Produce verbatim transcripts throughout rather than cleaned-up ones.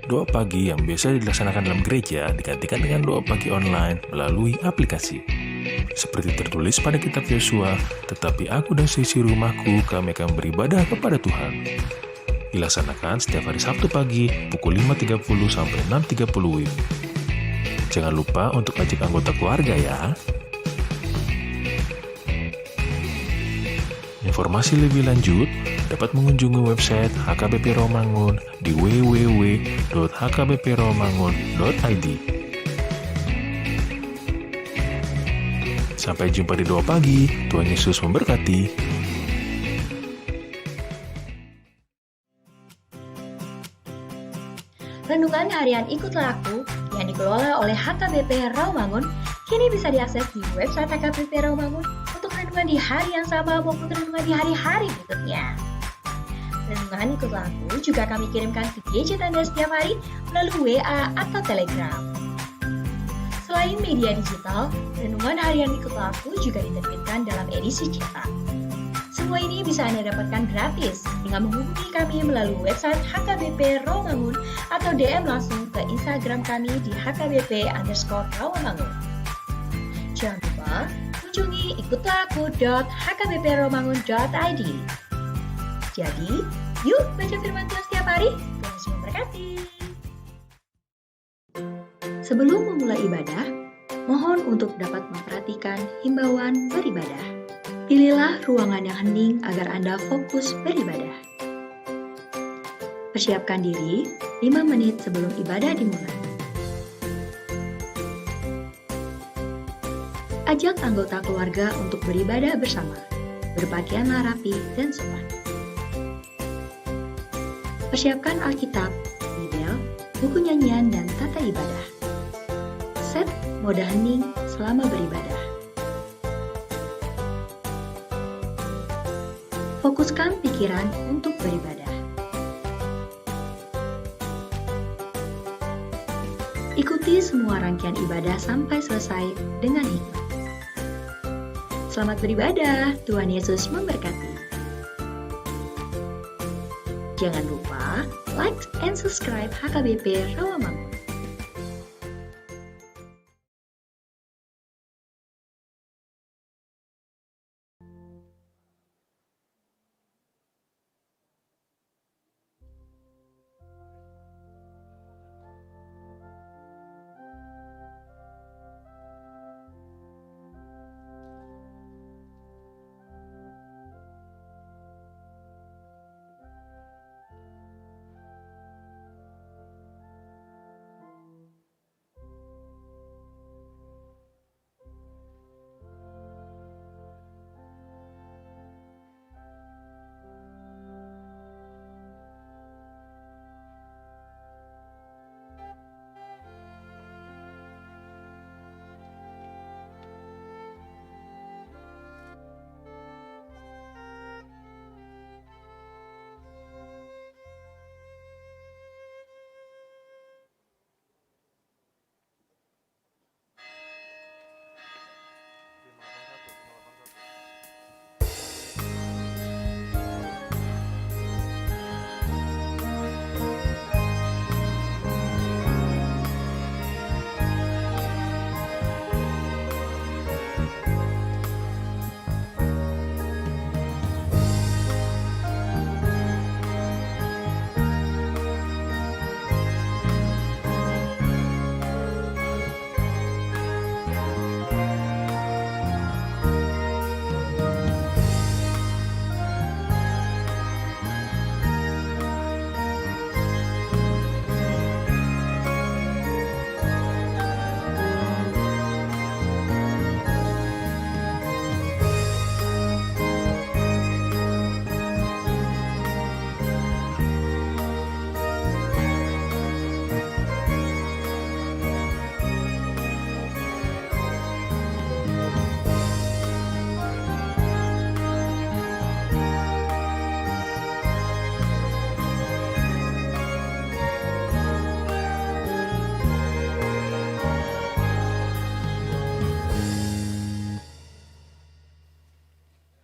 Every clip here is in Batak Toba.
Doa pagi yang biasa dilaksanakan dalam gereja digantikan dengan doa pagi online melalui aplikasi. Seperti tertulis pada kitab Yosua, "Tetapi aku dan seisi rumahku, kami akan beribadah kepada Tuhan." Dilaksanakan setiap hari Sabtu pagi pukul lima tiga puluh sampai enam tiga puluh W I B. Jangan lupa untuk ajak anggota keluarga ya. Informasi lebih lanjut dapat mengunjungi website H K B P Rawamangun di w w w dot h k b p rawamangun dot i d. Sampai jumpa di doa pagi. Tuhan Yesus memberkati. Renungan Harian Ikutlah Aku yang dikelola oleh H K B P Rawamangun kini bisa diakses di website H K B P Rawamangun untuk renungan di hari yang sama maupun renungan di hari-hari berikutnya. Renungan Ikutlah Aku juga kami kirimkan ke gadget Anda setiap hari melalui W A atau Telegram. Selain media digital, Renungan Harian Ikutlah Aku juga diterbitkan dalam edisi cetak. Semua ini bisa Anda dapatkan gratis dengan menghubungi kami melalui website H K B P Rawamangun atau D M langsung ke Instagram kami di H K B P underscore Rawamangun. Jangan lupa kunjungi ikutlah aku dot h k b p rawamangun dot i d. Jadi, yuk baca firman Tuhan setiap hari. Tuhan Yesus memberkati. Sebelum memulai ibadah, mohon untuk dapat memperhatikan himbauan beribadah. Pilihlah ruangan yang hening agar Anda fokus beribadah. Persiapkan diri lima menit sebelum ibadah dimulai. Ajak anggota keluarga untuk beribadah bersama. Berpakaianlah rapi dan sopan. Persiapkan Alkitab, Bibel, buku nyanyian, dan tata ibadah. Set mode hening selama beribadah. Fokuskan pikiran untuk beribadah. Ikuti semua rangkaian ibadah sampai selesai dengan hikmat. Selamat beribadah, Tuhan Yesus memberkati. Jangan lupa like and subscribe H K B P Rawamangun.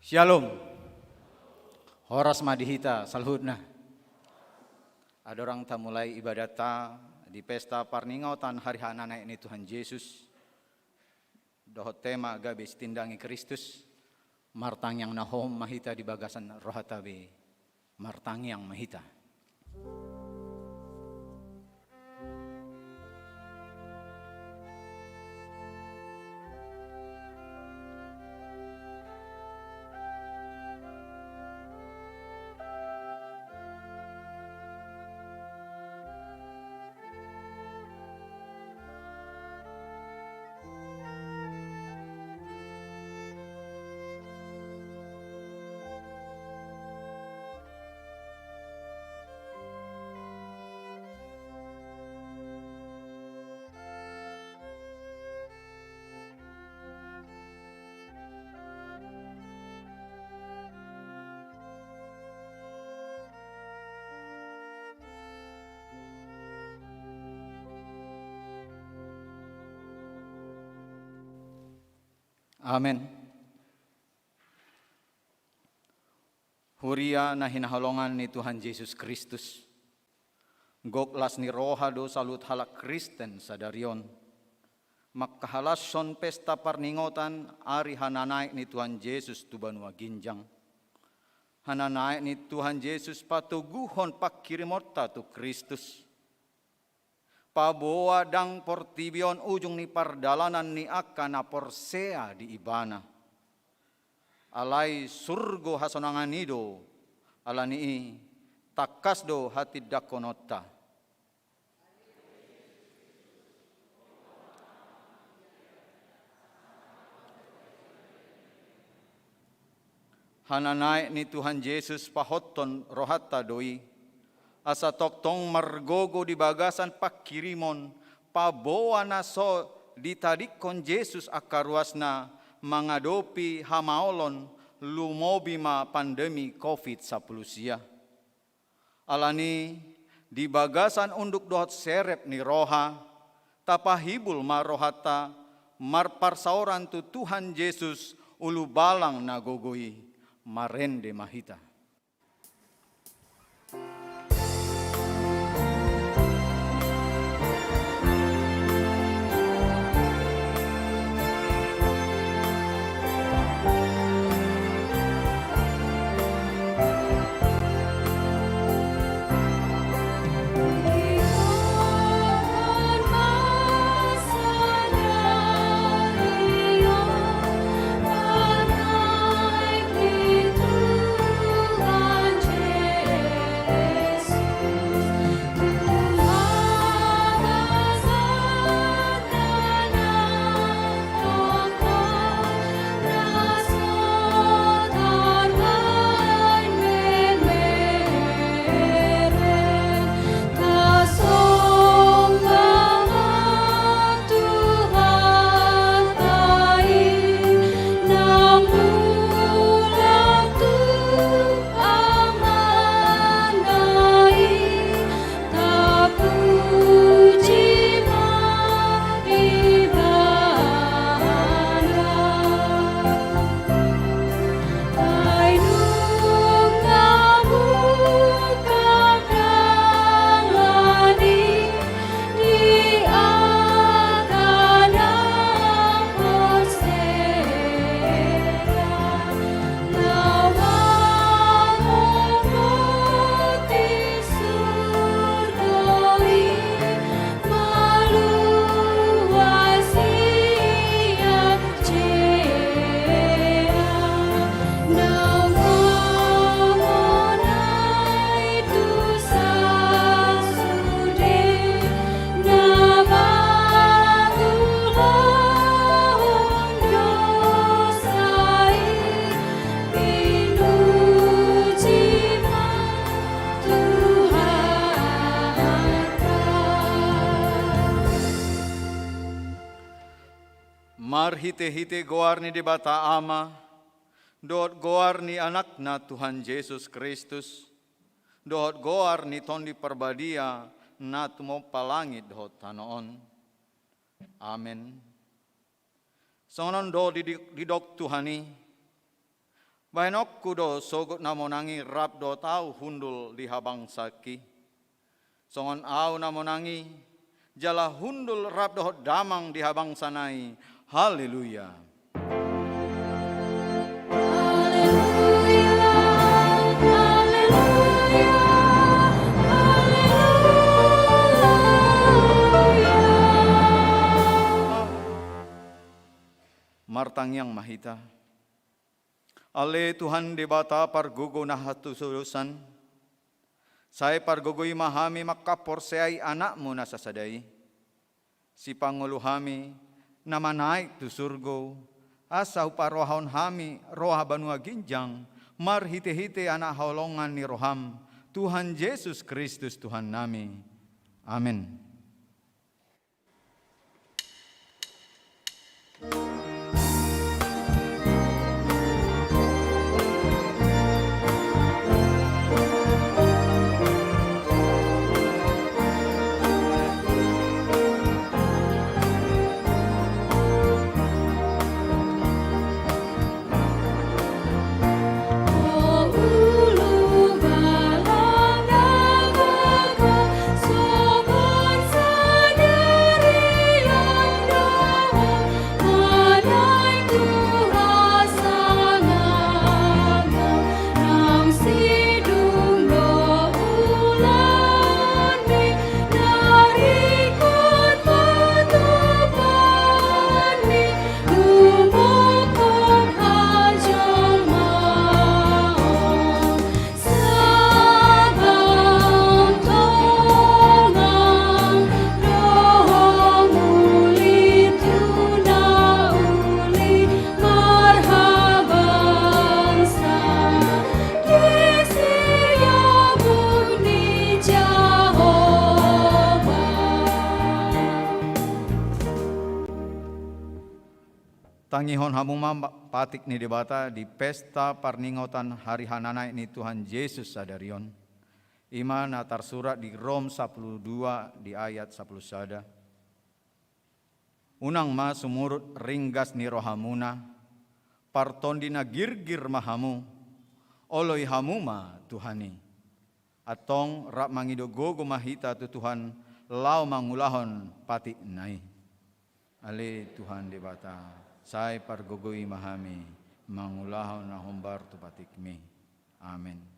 Syalom. Horas ma di hita saluhutna. Andorang tamulai ibadatta di pesta parningotan hari hananaek ni Tuhan Jesus, dohot tema gabe sitindangi Kristus, martangiang na hohom ma hita di bagasan rohanta be, martangiang ma hita. Amen. Huria na hinaholongan ni Tuhan Jesus Kristus, gok las ni roha do saluhut halak Kristen sadari on mangkahalashon pesta parningotan ari hananaek ni Tuhan Jesus tu banua ginjang. Hananaek ni Tuhan Jesus patoguhon pangkirimonta tu Kristus. Paboa ndang portibi on ujung ni pardalanan ni angka na porsea di Ibana. Alai surgo hasonangan i do, ala ni i tangkas do hatindangkononta. Hananaek ni Tuhan Jesus pahothon rohanta do i, asa tongtong margogo di bagasan pangkirimon paboa na so ditadingkon Jesus angka ruasna mangadopi hamaolon lumobi ma pandemi covid sampulu sia. Ala ni i, di bagasan unduk dohot serep ni roha, tapahibul ma rohanta marparsaoran tu Tuhan Jesus, ulubalang na gogo i, marende ma hita. Marhitehite goar ni Debata Ama, dohot goar ni Anakna Tuhan Jesus Kristus, dohot goar ni Tondi Parbadia na tumompa langit dohot tano on. Amen. Songon on do didok Tuhan i: Bahenonku do sogot na monang i rap dohot ahu hundul di habangsaanki. songon au na monang i, jala hundul rap dohot damang di habangsan i. Haleluya. Martangiang ma hita. Ale Tuhan Debata pargogo na hatudosan, sai pargogoi ma hami mangkaporseai Anakmu na sasada i. Sipangolu hami na manaek tu surgo, asa huparrohahon hami roha banua ginjang, marhitehite Anak haholongan ni roham, Tuhan Jesus Kristus Tuhannami. Amen. Tangihon hamu ma patik ni Debata di pesta parningotan hari hananaek ni Tuhan Jesus sadari on. I ma na tarsurat di Rom sampulu dua di ayat sampulu sada. Unang ma sumurut ringgas ni rohamuna, partondi na girgir ma hamu, oloi hamu ma Tuhan i. Antong rap mangido gogo ma hita tu Tuhan laho mangulahon patikna i. Ale Tuhan Debata, sai pargogoi ma hami mangulahon na hombar tu patikmi. Amen.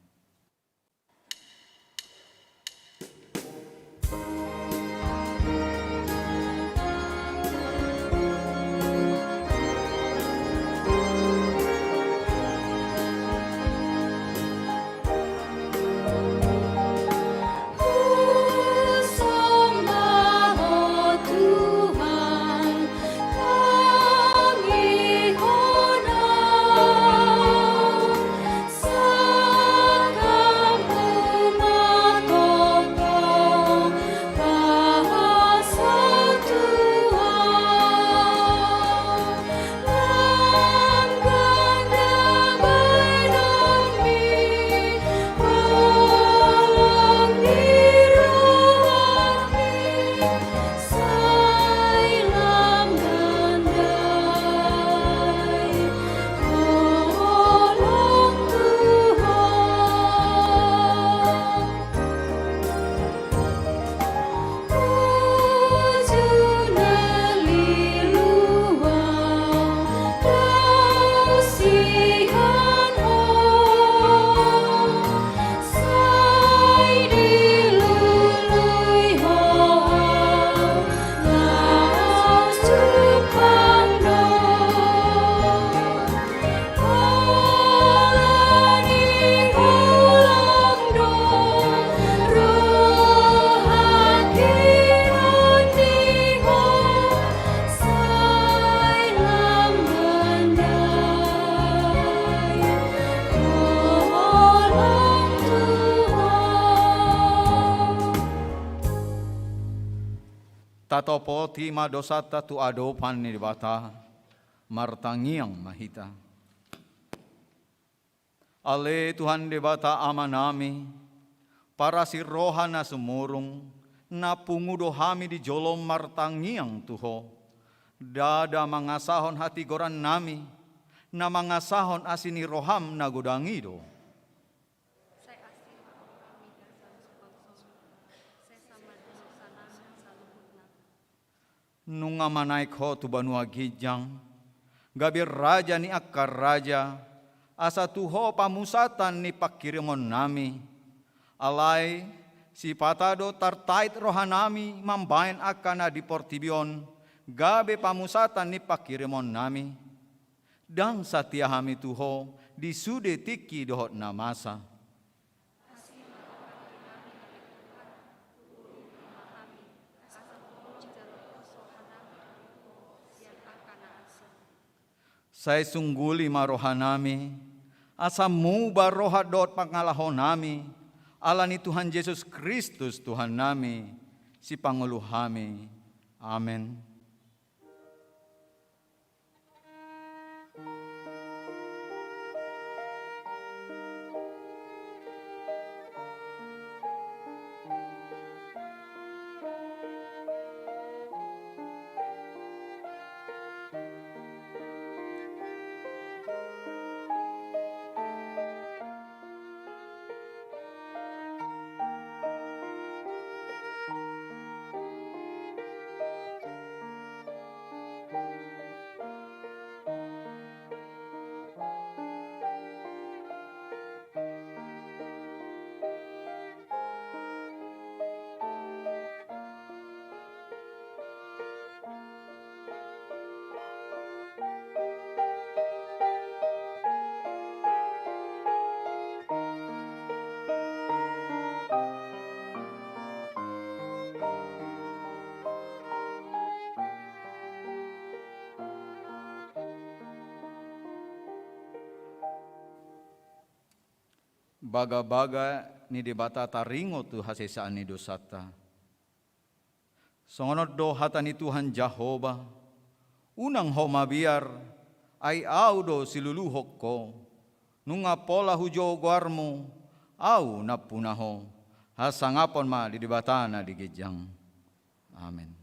Tatopoti ma dosanta tu adopan ni Debata, martangiang ma hita. Ale Tuhan Debata Amanami, parasi roha na sumurung, na pungu do hami di jolom martangiang tu Ho. Ndada mangasahon hatigorannami, na mangasahon asi ni roham na godang i do. Sai asi ma roham di gasan suang songon i, sai Nunga manaek Ho tu banua ginjang, gabe Raja ni angka raja, asa tu Ho pamusatan ni panghirimonnami. Alai, sipata do tartait rohanami mambahen angka na di portibi on, gabe pamusatan ni panghirimonnami. Ndang satia hami tu Ho di sude tingki dohot na masa. Sai sungguli ma rohanami, asa muba roha dohot pangalahonami, ala ni Tuhan Jesus Kristus Tuhannami, Sipangolu hami. Amen. Bagabaga ni Debata taringot tu hasesaan ni dosanta. Songon on do hata ni Tuhan Jahowa: Unang ho mabiar, ai Ahu do siluluhon ho. Nunga pola hujou goarmu, Ahu nampuna ho. Hasangapon ma di Debata na di ginjang. Amen.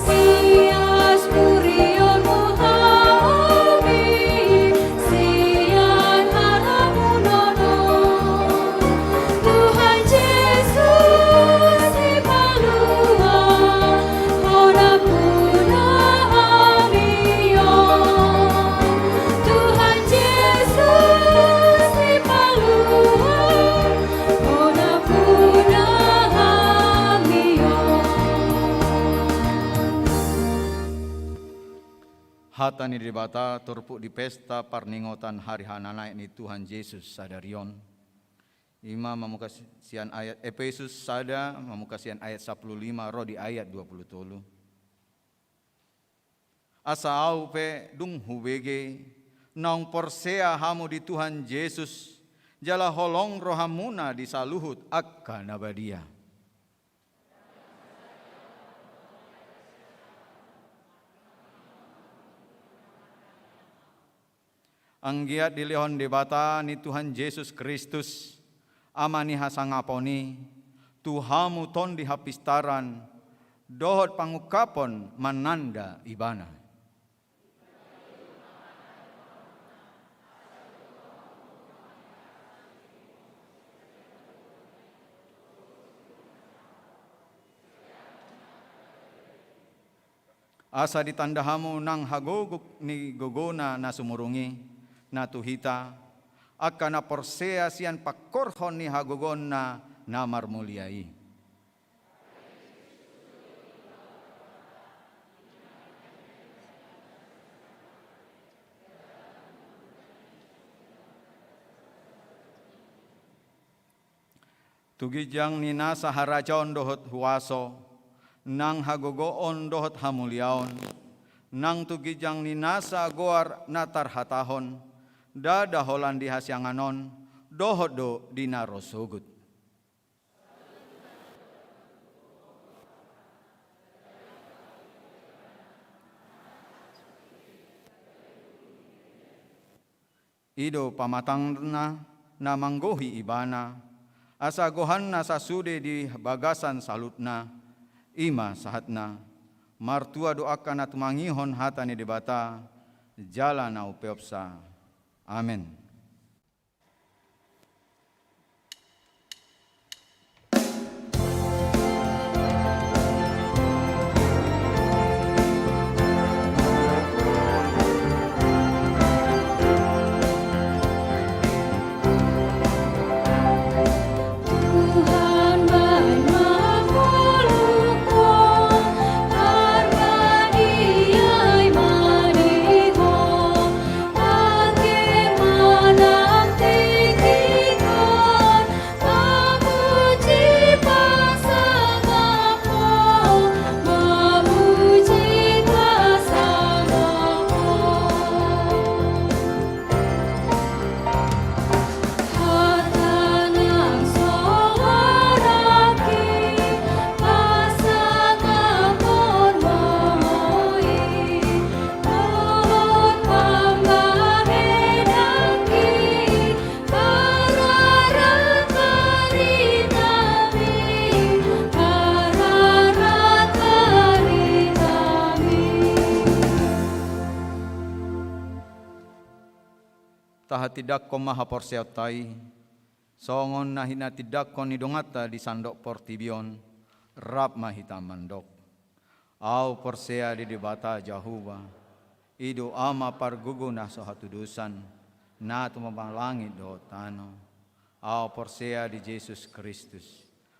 Sias purion mu hami, sian haramunon on. Tuhan Jesus, Sipalua, Ho nampuna hami on. Tuhan Jesus, Sipalua, Ho nampuna hami on. Hata ni Debata turpuk di pesta parningotan hari hananaek ni Tuhan Jesus sadari on. I ma mamungka sian ayat Epesus sada, mamungka sian ayat sampulu lima ro di ayat dua pulu tolu. Asa ahu pe dung hubege, naung porsea hamu di Tuhan Jesus, jala holong rohamuna di saluhut angka na badia. Anggiat dilehon Debata ni Tuhan Jesus Kristus, Ama ni hasangapon i, tu hamu tondi hapistaran dohot pangungkapon mananda Ibana. Asa ditanda hamu nang hagogok ni gogona na sumurung i, na tu hita, angka na porsea sian pangkorhon ni hagogoonna na marmulia i. Tu ginjang ni nasa harajaon dohot huaso, nang hagogoon dohot hamuliaon, nang tu ginjang ni nasa goar na tarhatahon, ndada holan di hasiangan on, dohot do di na ro sogot. I do pamatangna na manggohi ibana, asa gohanna sasude di bagasan saluhutna, i ma sahatna. Martua do angka na tumangihon hata ni Debata, jala na umpeopsa. Amen. Tahatindangkon ma haporseaonta i, songon na hinatindangkon ni donganta di sandok portibi on, rap ma hita mandok. Ahu porsea di Debata Jahowa, i do Ama pargogo na so hatudosan, na tumompa langit dohot tano. Ahu porsea di Jesus Kristus,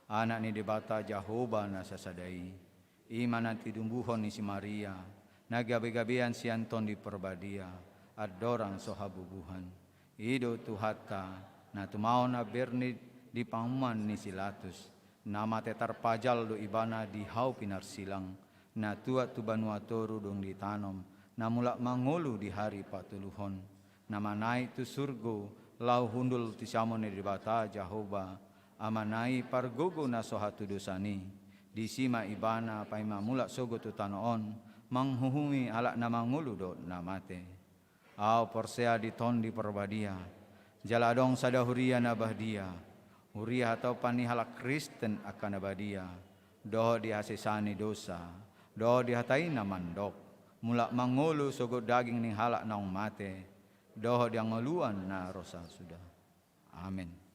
Anak ni Debata Jahowa na sasada i, i ma na tinumbuhon ni si Maria, na gabegabean sian Tondi Parbadia, andorang so habubuhan. I do Tuhanta, na tumaon amberNi di panguhuman ni si Latus, na mate tarpajal do Ibana di hau pinarsilang, na tuat tu banua toru dung ditanom, na mulak mangolu di hari patoluhon, na manaek tu surgo, laho hundul tu siamun ni Debata Jahowa, Amana i pargogo na so hatudosan i. Disi ma Ibana paima mulak sogot tu tano on, manghuhumi halak na mangolu dohot na mate. Ahu porsea di Tondi Parbadia, jala adong sada huria na badia, huria hatopan ni halak Kristen angka na badia, dohot di hasesaan ni dosa, dohot di hata i na mandok, mulak mangolu sogot daging ni halak naung mate, dohot di hangoluan na ro sasuda. Amen.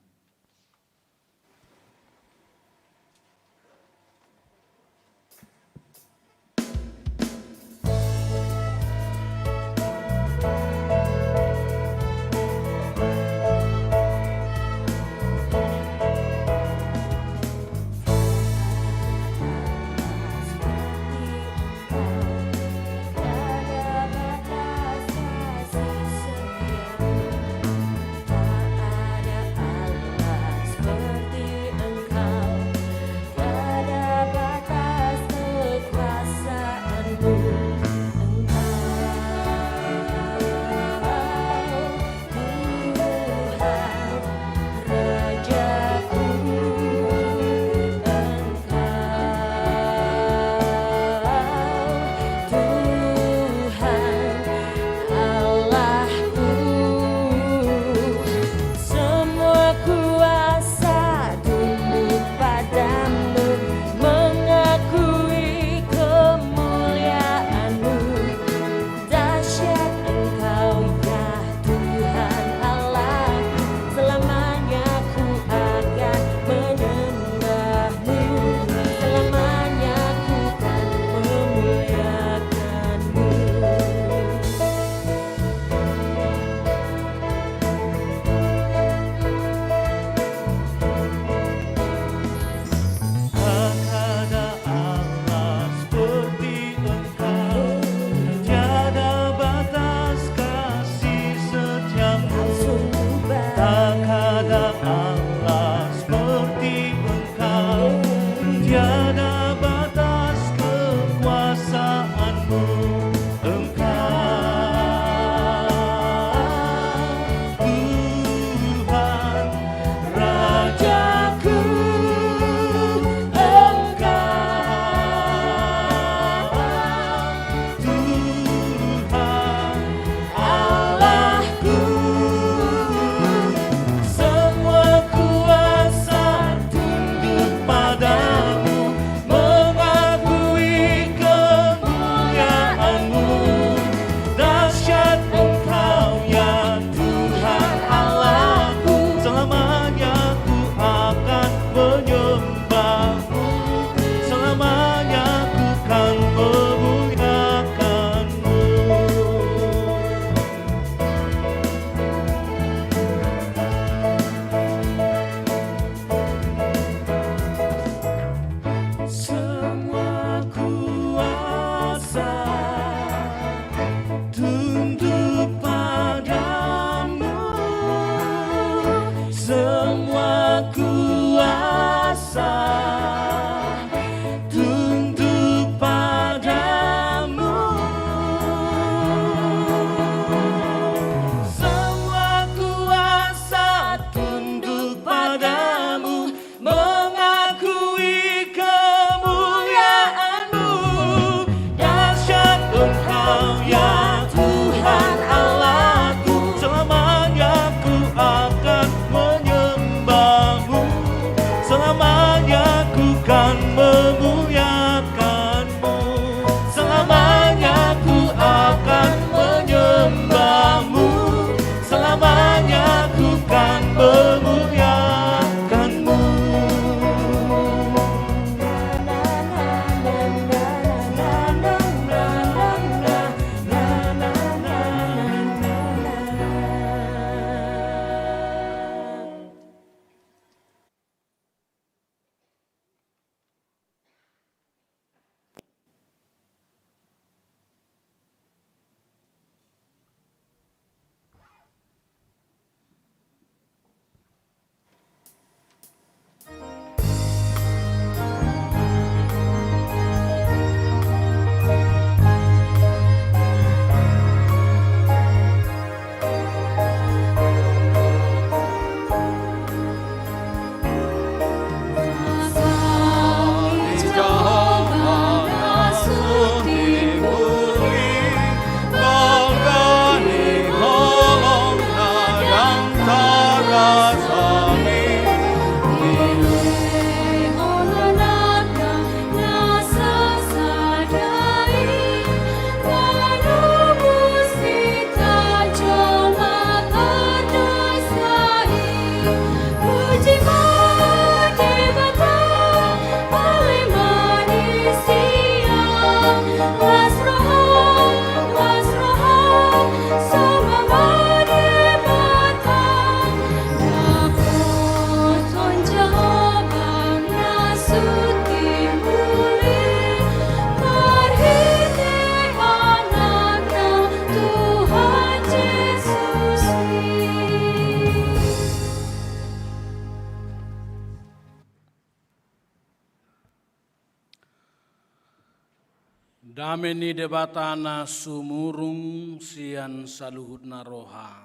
Dame ni Debata na sumurung sian saluhutna roha,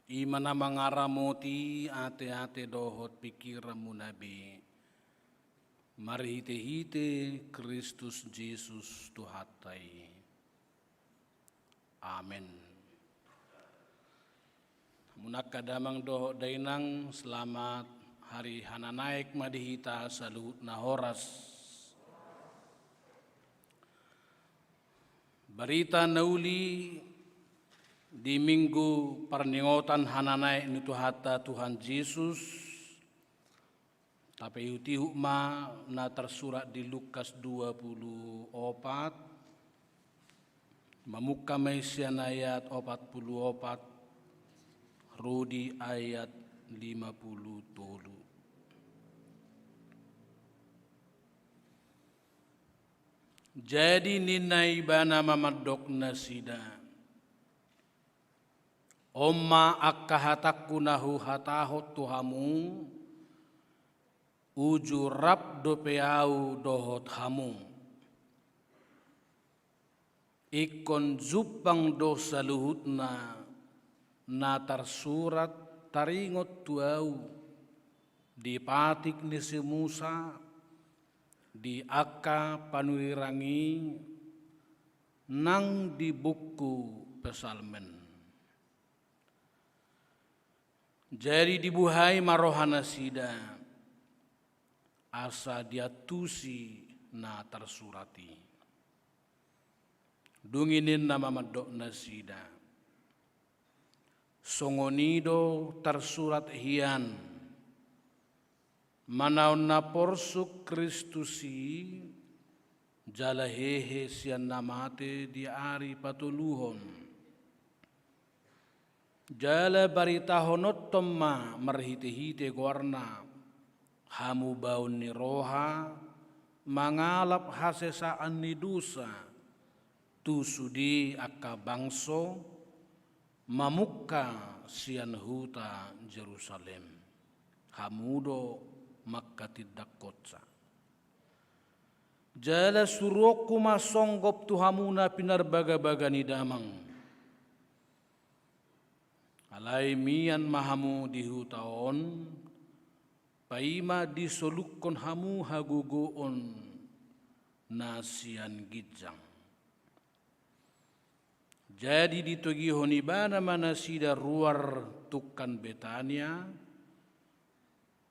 i ma na mangaramoti ateate dohot pingkiranmuna be, marhitehite Kristus Jesus Tuhanta i. Amen. Hamu angka damang dohot dainang, selamat Hari Hananaek ma di hita saluhutna, horas. Barita na uli di Minggu parningotan Hananaek ni Tuhanta Tuhan Jesus, tapaihutihut ma na tarsurat di Lukas dua pulu opat, mamungka ma i sian ayat opat pulu opat ro di ayat lima pulu tolu. Jadi ninna Ibana ma mandok nasida: On ma angka hatangku na huhatahon tu hamu, uju rap dope Ahu dohot hamu. Ingkon jumpang do saluhutna na tarsurat taringot tu Ahu di patik ni si Musa, di angka panurirang i, nang di buku Psalmen. Jadi dibuhai ma rohanasida, asa diantusi na tarsurat i. Dung i ninna ma mandok nasida: Songon i do tarsurat hian, manaon na porsuk Kristus i, jala hehe sian na mate di ari patoluhon. Jala baritahononhon ma marhitehite goarna, hamubaon ni roha mangalap hasesaan ni dosa tu sude angka bangso, mamungka sian huta Jerusalem. Hamu do mangkatindangkonsa. Jala suruonku ma songgop tu hamu na pinarbagabaga ni damang. Alai mian ma hamu di huta on, paima disolukkon hamu hagogoon na sian ginjang. Jadi ditogihon Ibana ma nasida ruar tungkan Betania,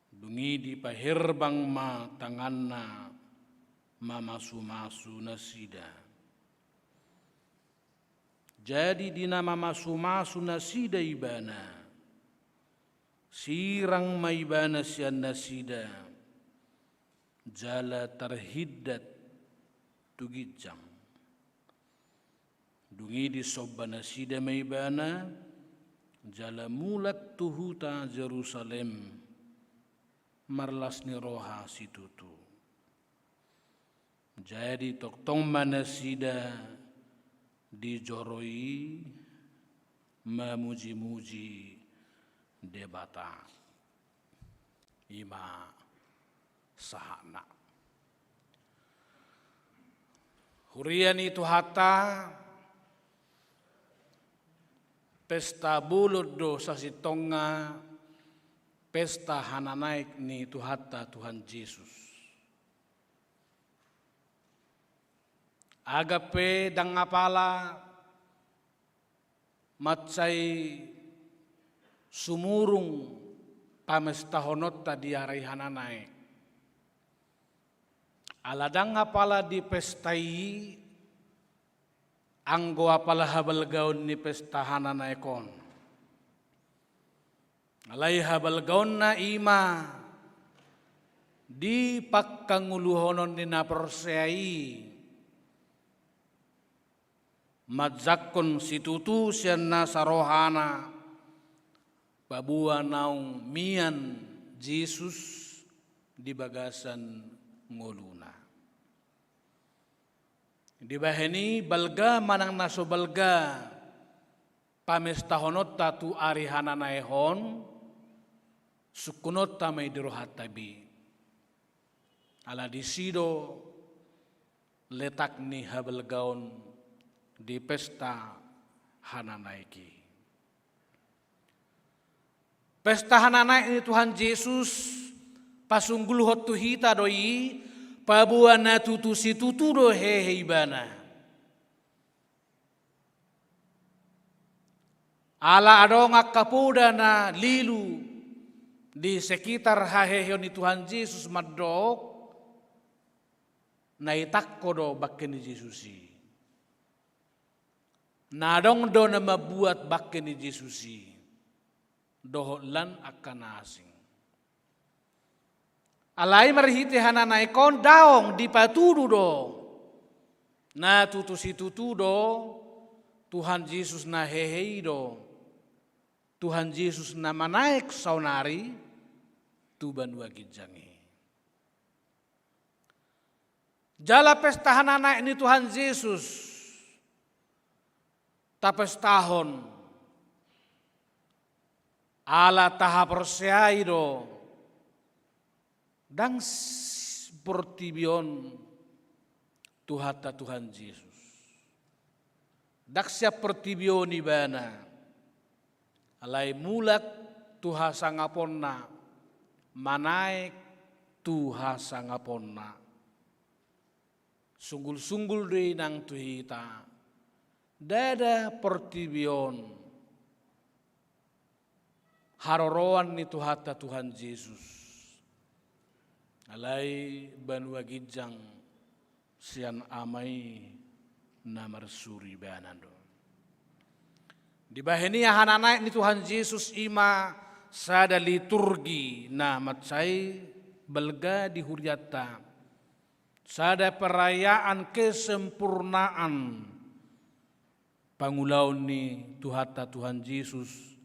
dung i dipaherbang ma tanganna mamasumasu nasida. Jadi di na mamasumasu nasida Ibana, sirang ma Ibana sian nasida, jala tarhindat tu ginjang. Dung i disomba nasida ma Ibana, jala mulak tu huta Jerusalem, marlas ni roha situtu. Jadi tongtong ma nasida di joro i mamujimuji Debata. I ma sahatna. Huria ni Tuhanta, pesta bolon do sasintongna pesta Hananaek ni Tuhanta Tuhan Jesus. Agampe ndang apala mansai sumurung pamestahononta di ari Hananaek. Ala ndang apala di pesta i anggo apala habalgaon ni pesta Hananaek on. Alai habalgaonna i ma di pangkangoluhonon ni na porsea i, manjangkon situtu sian nasa rohana, paboa naung mian Jesus di bagasan ngoluna. Dibahen i balga manang na so balga pamestahononta tu ari Hananaek on, sungkunonta ma i di rohanta be. Ala disi do Letak ni habalgaon di pesta Hananaek i. Pesta Hananaek ni Tuhan Jesus pasunggulhon tu hita do i, paboa na tutu situtu do hehe Ibana. Ala adong angka poda na lilu di sekitar haheheon ni Tuhan Jesus mandok, na itangko do bangke ni Jesus i. Na adong do na mambuat bangke ni Jesus i dohot lan angka na asing. Alai marhite Hananaek on daong, dipatudu do na tutu situtu do Tuhan Jesus na hehe i do Tuhan Jesus na manaek saonari tu banua ginjang i. Jala pesta Hananaek ni Tuhan Jesus tapestahon ala tahaporseai do ndang s-, portibi on Tuhanta Tuhan Jesus. Ndang sian portibi on Ibana, alai mulak tu hasangaponna, manaek tu hasangaponna. Sunggulsunggul do i nang tu hita, ndada portibi on haroroan ni Tuhanta Tuhan Jesus, alai banua ginjang sian Ama i na marsuru Ibana do. Dibahen i Hananaek ni Tuhan Jesus i ma sada liturgi na mansai balga di hurianta, sada perayaan kesempurnaan pangulaon ni Tuhanta Tuhan Jesus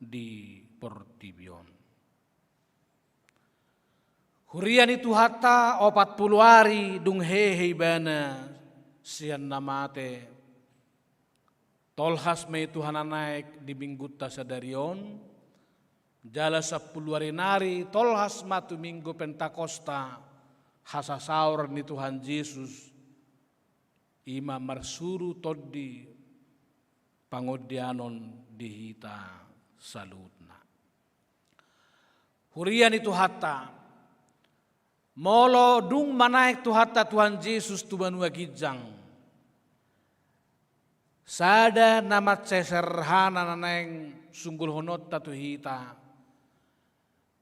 di portibi on. Huria ni Tuhanta, opat pulu ari dung hehe Ibana sian na mate, tolhas ma i tu Hananaek di minggunta sadari on, jala sampulu ari nari tolhas ma tu Minggu Pentakosta, hasasaor ni Tuhan Jesus, i ma marsuru tondi pangondianon di hita saluhutna. Huria ni Tuhanta, molo dung manaek Tuhanta Tuhan Jesus tu banua ginjang, sada na mansai serhana na naeng sunggulhononta tu hita,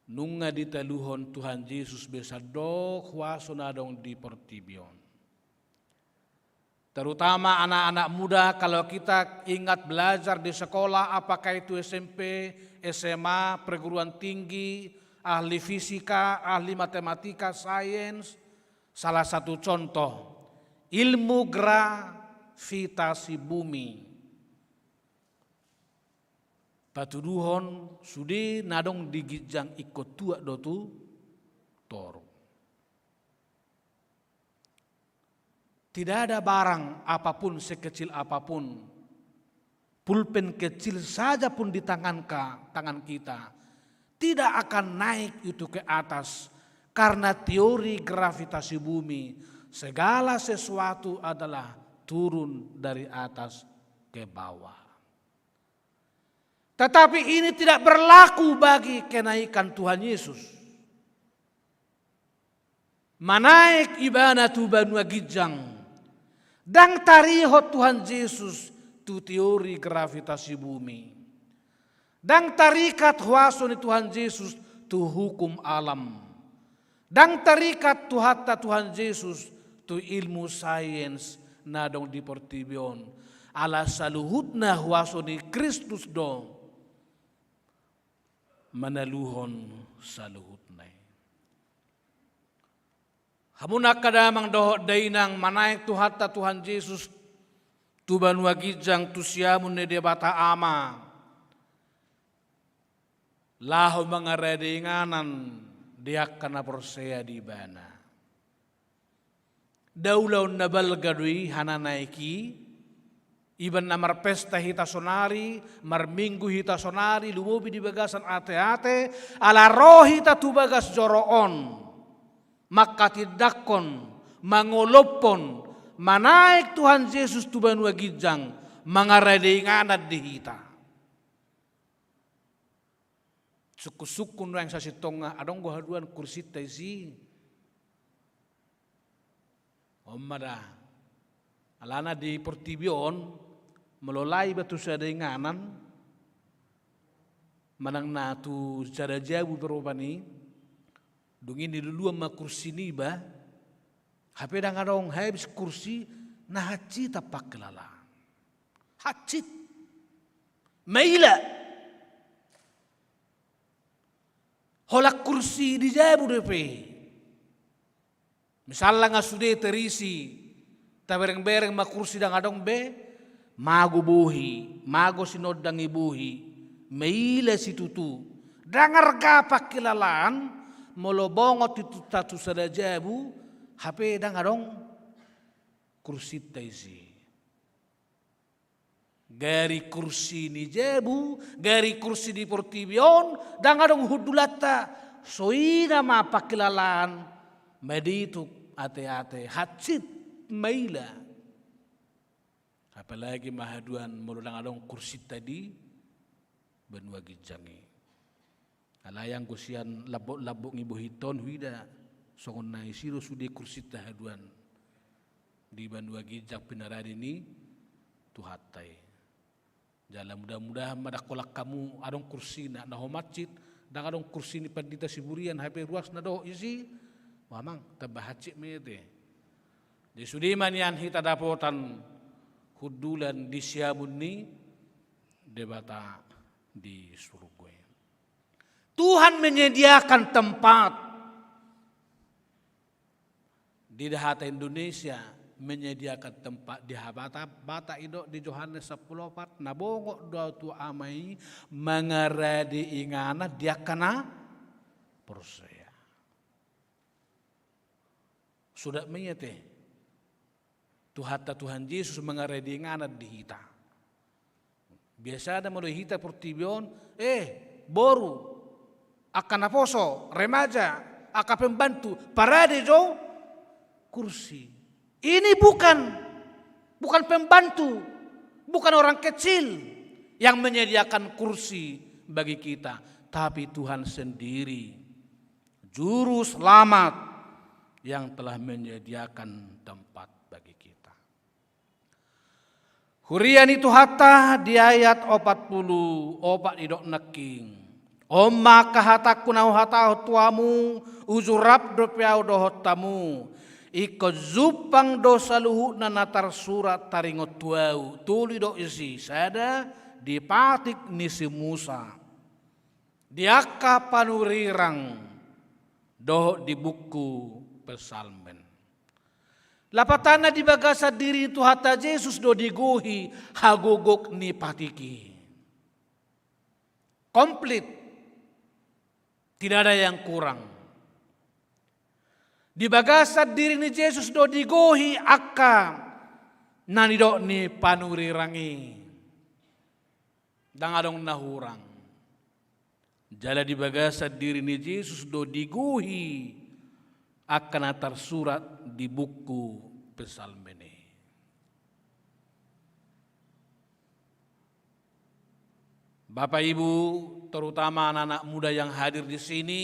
nunga ditaluhon Tuhan Jesus be sandok huaso na adong di portibi on. Terutama anak-anak muda, kalau kita ingat belajar di sekolah, apakah itu S M P, S M A, perguruan tinggi, ahli fisika, ahli matematika, sains, salah satu contoh, ilmu gravitasi bumi. Patuduhon sude na adong di ginjang ingkon tuat do tu toru. Tidak ada barang apapun, sekecil apapun, pulpen kecil saja pun di tangan ka-, tangan kita, tidak akan naik itu ke atas, karena teori gravitasi bumi, segala sesuatu adalah turun dari atas ke bawah. Tetapi ini tidak berlaku bagi kenaikan Tuhan Yesus. Manaek Ibana tu banua ginjang, ndang tarihot Tuhan Jesus tu teori gravitasi bumi. Ndang tarikat huaso ni Tuhan Jesus tu hukum alam. Ndang tarikat Tuhanta Tuhan Jesus tu ilmu sains na adong di portibi on. Ala saluhutna huaso ni Kristus do manaluhon saluhutna i. Hamu angka damang dohot dainang, manaek Tuhanta Tuhan Jesus tu banua ginjang, tu siamun ni Debata Ama, laho mangarade inganan di angka na porsea di Ibana. Nda ulaon na balga do i Hananaek i, iba na marpesta hita sonari, marminggu hita sonari, lumobi di bagasan ateate, ala ro hita tu bagas joro on, mangkatindangkon, mangolophon, manaek Tuhan Jesus tu banua ginjang, mangarade inganan di hita. Sungkun-sungkun nuaeng sasintongna, adong do haduan kursinta disi. On ma da. Alana di portibi on, molo laho iba tu sada inganan, manang na tu sada jabu pe rupani, dung i niluluan ma kursi niba, hape ndang adong habis kursi na hansit pangkilalaan. Hansit. Maila. Holan kursi di jabu dope. Misalna nga sude terisi, tabereng-bereng ma kursi ndang adong be, mago bohi, mago sinondang i bohi, maila situtu. Ndang arga pangkilalaan, molo bongot situtu tu sada jabu, hape ndang adong kursinta disi. Gari kursi ni jabu, gari kursi di portibi on, ndang adong hundulanta, songon i ma pangkilalaan, madituk ate-ate, hansit maila. Apalagi ma haduan molo ndang adong kursinta di banua ginjang i. Alai anggo sian lambok-lambok ni bohinta on huida, songon na disi do sude kursinta haduan di banua ginjang pinarade ni Tuhanta i. Jala mudah-mudahan ma ndang holan hamu adong kursina, na ho hansit, ndang adong kursi ni pandita Siburian, hape ruasna dohot disi, wah amang, tamba hansit ma i ate. Jadi sude ma nian hita dapotan hundulan di siamun ni Debata di surgo i. Tuhan menyediakan tempat. Di bahasa Indonesia, menyediakan tempat di hata Batak i do di Johannes sampulu opat, na bongot do Ahu tu Ama i mangarade inganan di angka na porsea. Suda ma i ate. Tuhanta Tuhan Jesus mangarade inganan di hita. Biasana molo hita portibi on, eh, boru, angka naposo, remaja, angka pembantu, parade jo kursi. Ini bukan, bukan pembantu, bukan orang kecil yang menyediakan kursi bagi kita, tapi Tuhan sendiri, Juru Selamat yang telah menyediakan tempat bagi kita. Huria ni Tuhanta, di ayat opat pulu opat didok nangkin: On ma angka hatangku na huhatahon tu hamu, uju rap dope ahu dohot hamu. Ingkon jumpang do saluhutna na tarsurat taringot tu ahu. Tolu didok disi, sada di patik ni si Musa, di angka panurirang, dohot di buku Psalmen. Lapatanna, di bagasan diri ni Tuhanta Jesus do digohi hagogok ni patik i. Komplit. Tidak ada yang kurang. Di bagasan diri ni Jesus do digohi angka na nidok ni panurirang i. Ndang adong na hurang. Jala di bagasan diri ni Jesus do digohi angka na tarsurat di buku Psalmen i. Bapak Ibu, terutama anak-anak muda yang hadir di sini,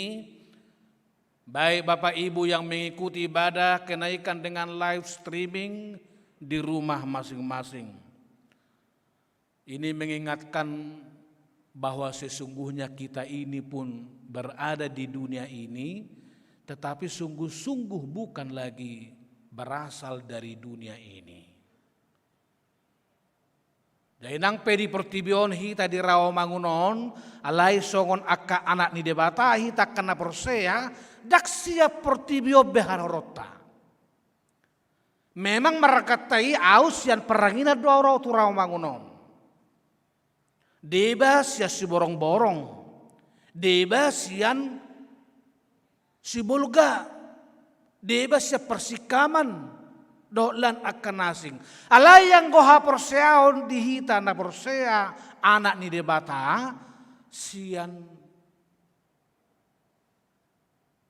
baik Bapak Ibu yang mengikuti ibadah kenaikan dengan live streaming di rumah masing-masing. Ini mengingatkan bahwa sesungguhnya kita ini pun berada di dunia ini, tetapi sungguh-sungguh bukan lagi berasal dari dunia ini. Jadi nang pe di portibi on hita di Rawamangun on, alai songon angka anak ni Debata hita, angka na porsea, ndang sian portibi on be haroronta. Memang marganta i ahu sian parranginan do ahu ro tu Rawamangun on. Deba sian Siborongborong, deba sian Sibolga, deba sian parsingkaman, dohot lan angka na asing. Alai anggo haporseaon di hita na porsea, anak ni Debata, sian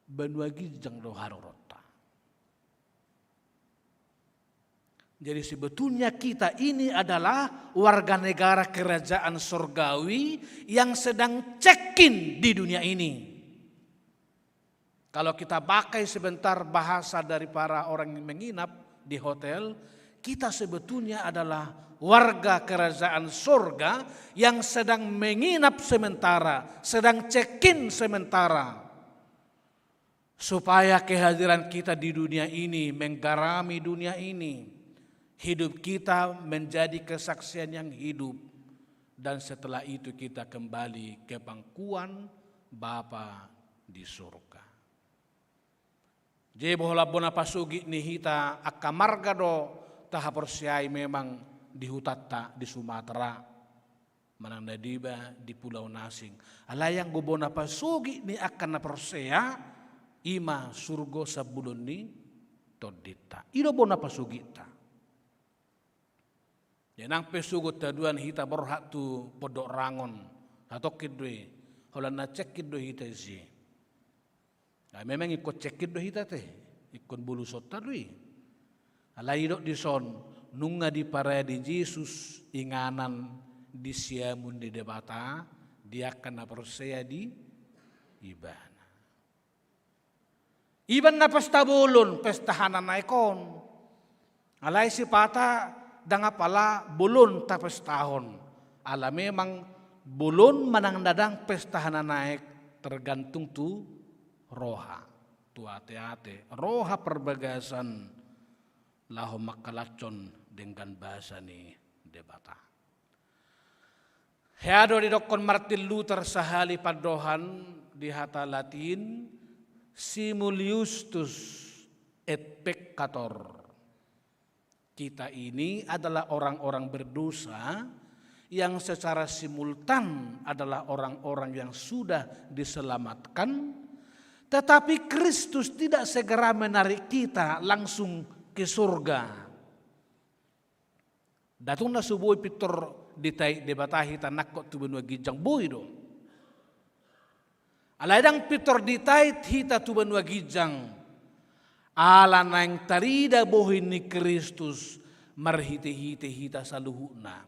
banua ginjang do haroronta. Jadi sebetulnya kita ini adalah warga negara kerajaan sorgawi yang sedang check-in di dunia ini. Kalau kita pakai sebentar bahasa dari para orang yang menginap di hotel, kita sebetulnya adalah warga kerajaan sorga yang sedang menginap sementara, sedang check-in sementara. Supaya kehadiran kita di dunia ini menggarami dunia ini, hidup kita menjadi kesaksian yang hidup, dan setelah itu kita kembali ke pangkuan Bapa di surga. Jadi boha lambona pasogit ni hita angka marga do tahaporseai memang di hutanta di Sumatera, manang na diba di pulau na asing. Alai anggo bona pasogit ni angka na porsea, i ma surgo sambulan ni tondinta. I do bona pasogitta. Jadi nang pe sogot haduan hita borhat tu Pondok Rangon, hatongkin do i, holan na check-in do hita disi. Nah, memang ingkon check-in do hita te, ingkon bolusonta do i. Alai didok dison, nunga diparade Jesus inganan di siamun ni Debata di angka na porsea di Ibana. Iba na pesta bolon, pesta hananaek on. Alai sipata ndang apala bolon tapestahon. Ala memang bolon manang ndang pesta hananaek tergantung tu roha, tu ateate, roha parbagasan laho mangkalashon denggan basa ni Debata. Hea do didokkon Martin Luther sahali pandohan di hata Latin, simul iustus et peccator. Kita ini adalah orang-orang berdosa yang secara simultan adalah orang-orang yang sudah diselamatkan, tetapi Kristus tidak segera menarik kita langsung ke surga. Ndang tung na so boi pintor ditait Debata hita nangkok tu banua ginjang, boi do. Alai ndang pintor ditait hita tu banua ginjang, ala naeng tarida bohi ni Kristus marhite-hite hita saluhutna.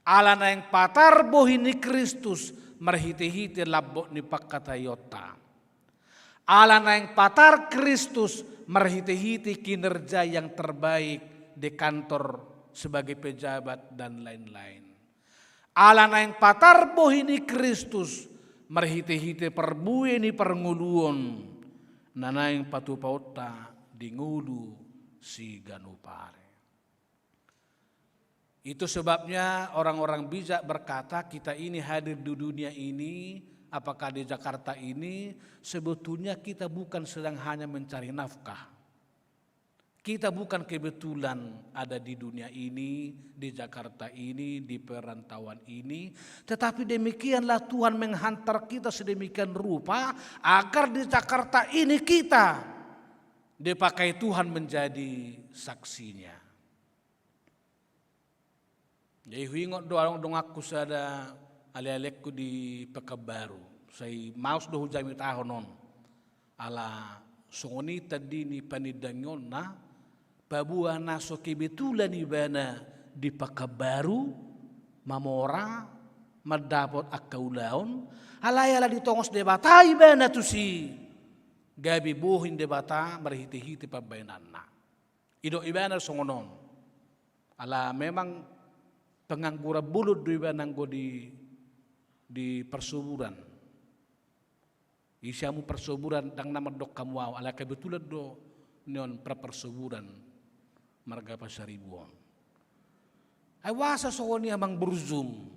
Ala naeng patar bohi ni Kristus marhite-hite lambok ni pangkataionta. Ala naeng patar Kristus marhite-hite kinerja yang terbaik di kantor sebagai pejabat dan lain-lain. Ala naeng patar bohi ni Kristus marhite-hite parbue ni parngoluon na naeng patupaonta di ngolu siganup ari. Itu sebabnya orang-orang bijak berkata, kita ini hadir di dunia ini, apakah di Jakarta ini, sebetulnya kita bukan sedang hanya mencari nafkah. Kita bukan kebetulan ada di dunia ini, di Jakarta ini, di perantauan ini, tetapi demikianlah Tuhan menghantar kita sedemikian rupa agar di Jakarta ini kita dipakai Tuhan menjadi saksinya. Jadi huingot do adong donganku sada alealengku di Pekanbaru. Sai maus do hujamitahon on. Ala songon i tandi ni panindangionna, paboa na so kebetulan ibana di Pekanbaru, mamora, mandapot angka ulaon, alai ala ditongos Debata ibana tusi, gabe bohi ni Debata marhite-hite pambahenanna. Didok ibana songon on. Ala memang pengangguran bolon do ibana anggo di, di parsoburan. Di siamun parsoburan ndang na mandok hamu au, ala kebetulan do nion praparsoburan marga Pasaribu on. Ai boasa songon i amang burjum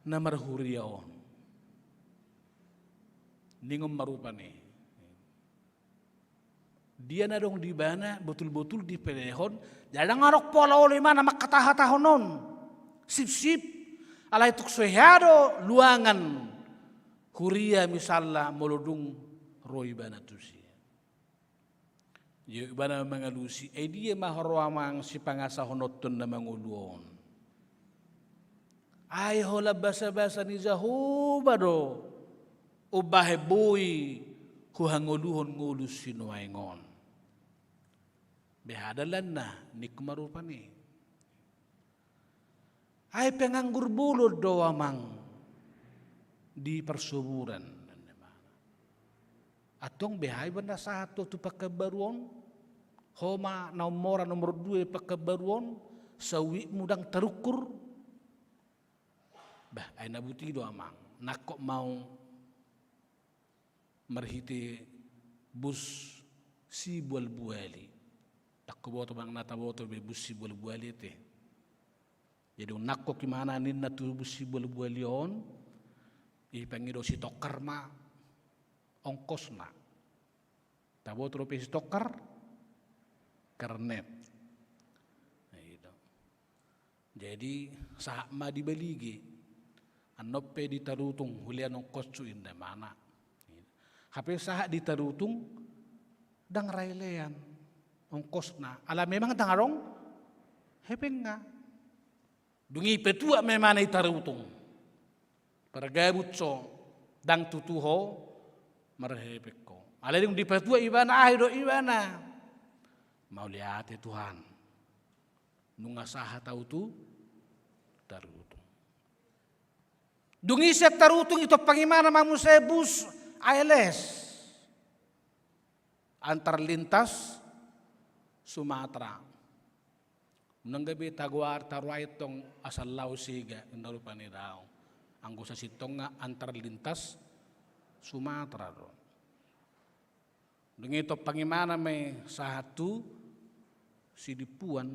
na marhuria on? Ningon ma rupani. Dia na adong di ibana botul-botul dipelehon, jadi ndang adong pola olo ibana mangkatahatahon on. Sipsip, alai tung so hea do luangan huria misalna molo dung ro ibana tusi. Jadi ibana mangalusi, ai dia ma ho ro amang sipangasahononton na mangolu on? Ai holan basa-basa ni Jahowa do umbahen boi huhangoluhon ngolu sinuaeng on. Beha dalanna, ningku ma rupani. Ai penganggur bolon do amang di parsoburan. Antong beha ibana sahat tu, tu Pekanbaru on? Ho ma na ummoran nomor dua Pekanbaru on, sauitmu ndang tarungkur. Bah, ai na buti do amang, nangkok ma au marhite bus sibualbuali. Ndang huboto manang na taboto be bus sibualbuali ate. Jadi nangkok ibana ninna tu bus sibualbuali on, dipangido si tongkar ma ongkosna. Taboto dope si tongkar? Kernet. Nah, gitu. Jadi sahat ma dibalige. Annon pe di Tarutung hulean ongkoshu, ninna ibana. Hape sahat di Tarutung ndang ra ilean ongkosna. Ala memang ndang adong hepengna. Dung i petuak ma ibana i Tarutung. Pargabut so, ndang tutu ho marhepeng ho. Alai dung dipetuak ibana, aha didok ibana? Mauliate Tuhan, nunga sahat au tu Tarutung. Dung i sian Tarutung ditompang ibana ma muse bus A L S. Antar Lintas Sumatera. Unang gabe tagoari taruai tong asal laho sega, ninna rupani daong. Anggo sasintongna Antar Lintas Sumatera do. Dung i ditompang ibana ma i sahat tu Sidimpuan.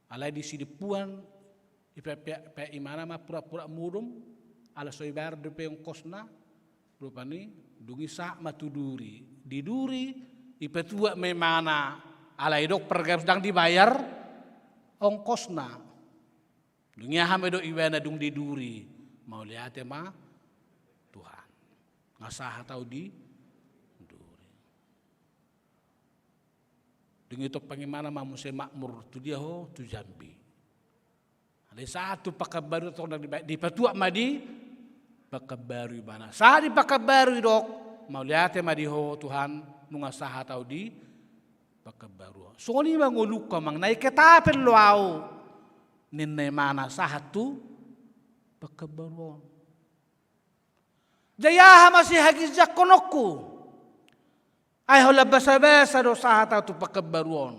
Alai di Sidimpuan, ipe-, pe-, pe-, ibana ma pura-pura modom, ala so dibayar dope ongkosna, rupani. Dung i sahat ma tu Duri. Di Duri, dipetuak ma ibana, ala didok pargabus ndang dibayar ongkosna. Dung i aha ma didok ibana dung di Duri? Mauliate ma Tuhan, nunga sahat au di Duri. Dung i ditompang ibana ma muse makmur, tu dia ho? Tu Jambi. Alai sahat tu Pekanbaru tong ndang diba-, dipetuak ma di Pekanbaru ibana. Sahat di Pekanbaru didok, mauliate ma di Ho Tuhan, nunga sahat au di Pekanbaru on. Songon i ma ngolungku amang, na iketapen do au, ninna ibana, sahat tu Pekanbaru on. Jadi aha ma sihaginjangkononku? Ai holan basabasa do sahat au tu Pekanbaru on.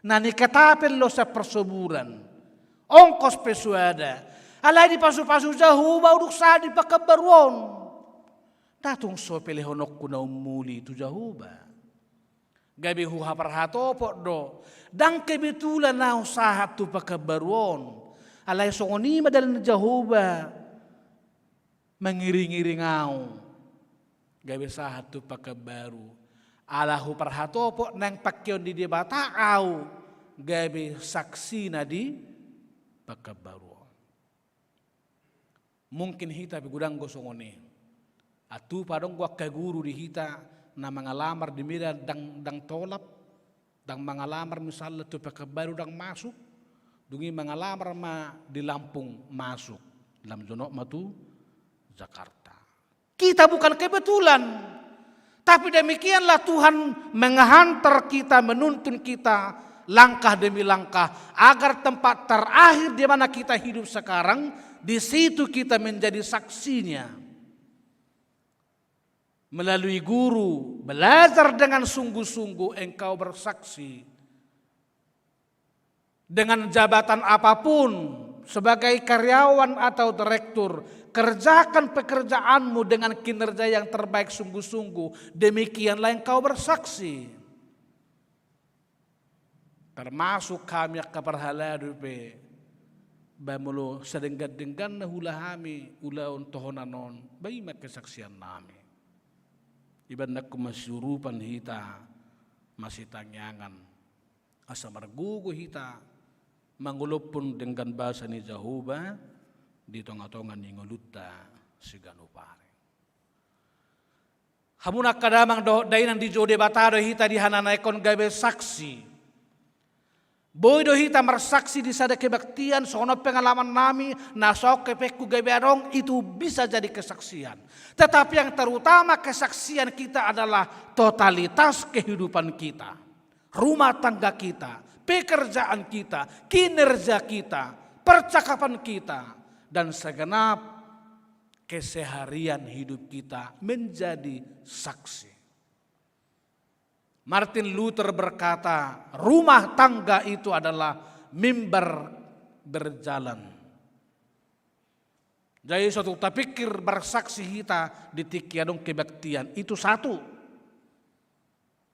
Na iketapen do sian parsoburan, ongkos pe suada. Alai dipasupasu Jahowa au dung sahat di Pekanbaru on. Ndang tung so pelehononku na ummuli tu Jahowa. Gabe huhaparhatopot do, ndang kebetulan au sahat tu Pekanbaru on. Alai songon i ma dalan ni Jahowa mangiringiring au gabe sahat tu Pekanbaru. Ala huparhatopot naeng pangkeon ni Debata au gabe saksina di Pekanbaru on. Mungkin hita pe godang do songon i. Atik pe adong do angka guru di hita na mangalamar di Medan ndang, ndang tolap, ndang mangalamar misalna tu Pekanbaru ndang masuk, dung i mangalamar ma di Lampung masuk, lam jonok ma tu Jakarta. Kita bukan kebetulan. Tapi demikianlah Tuhan menghantar kita, menuntun kita langkah demi langkah, agar tempat terakhir di mana kita hidup sekarang, di situ kita menjadi saksinya. Melalui guru, belajar dengan sungguh-sungguh engkau bersaksi. Dengan jabatan apapun, sebagai karyawan atau direktur, kerjakan pekerjaanmu dengan kinerja yang terbaik sungguh-sungguh, demikianlah engkau bersaksi. Termasuk hami angka parhalado pe, ba molo sadenggan-dengganna huula hami ulaon tohonan on, ba i ma kesaksiannami. Iba nangkin masiurupan hita masitangiangan. Asa margogo hita mangolophon denggan basa ni Jahowa di tonga-tonga ni ngolunta siganup ari. Hamu angka damang dohot dainang, dijou Debata do hita di hananaek on gabe saksi. Boi do hita marsaksi di sada kebaktian, songon on pengalaman nami, na songon hepengku gabe adong, itu bisa jadi kesaksian. Tetapi yang terutama kesaksian kita adalah totalitas kehidupan kita. Rumah tangga kita, pekerjaan kita, kinerja kita, percakapan kita, dan segenap keseharian hidup kita menjadi saksi. Martin Luther berkata, rumah tangga itu adalah mimbar berjalan. Jadi, suatu tapikir bersaksi hita di tingki adong kebaktian, itu satu.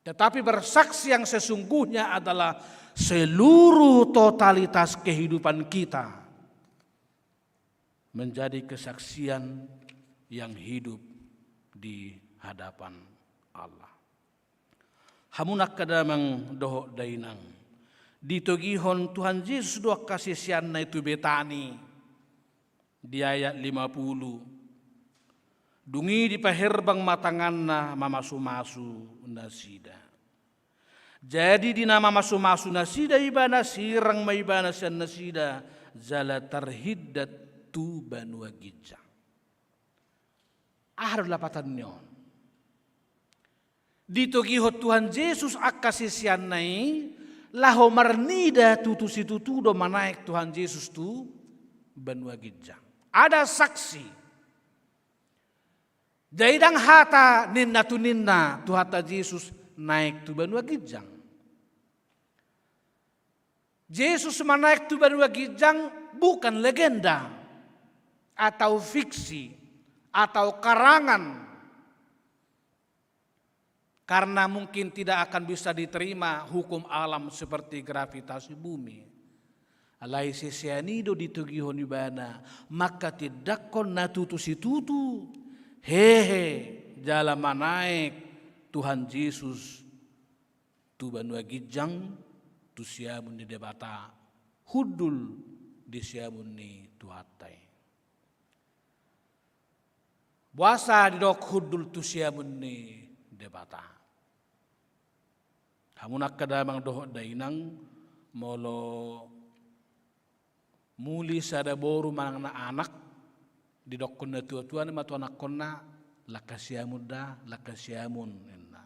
Tetapi bersaksi yang sesungguhnya adalah seluruh totalitas kehidupan kita menjadi kesaksian yang hidup di hadapan Allah. Hamu angka damang dohot dainang, ditogihon Tuhan Jesus do angka siseanna i tu Betani. Di ayat lima puluh. Dung i dipaherbang ma tanganna mamasumasu nasida. Jadi di na mamasumasu nasida ibana, sirang ma ibana sian nasida jala tarhindat tu banua ginjang. Aha do lapatan ni on? Ditogihon Tuhan Jesus angka siseanna i laho marnida tutu situtu do manaek Tuhan Jesus tu banua ginjang. Ada saksi. Jadi ndang hata ninna tu ninna Tuhanta Jesus naek tu banua ginjang. Jesus manaek tu banua ginjang bukan legenda atau fiksi atau karangan. Karena mungkin tidak akan bisa diterima hukum alam seperti gravitasi bumi. Alai sisean i do ditogihon ibana manghatindanghon na tutu situtu hehe jala manaek Tuhan Jesus tu banua ginjang, tu siamun ni Debata, hundul di siamun ni Tuhanta i. Boasa didok hundul tu siamun ni Debata? Hamu angka damang dohot dainang, molo muli sada boru manang na anak, didokkon na tuatua i ma tu anakkonna, langka siamun da, langka siamun, ninna.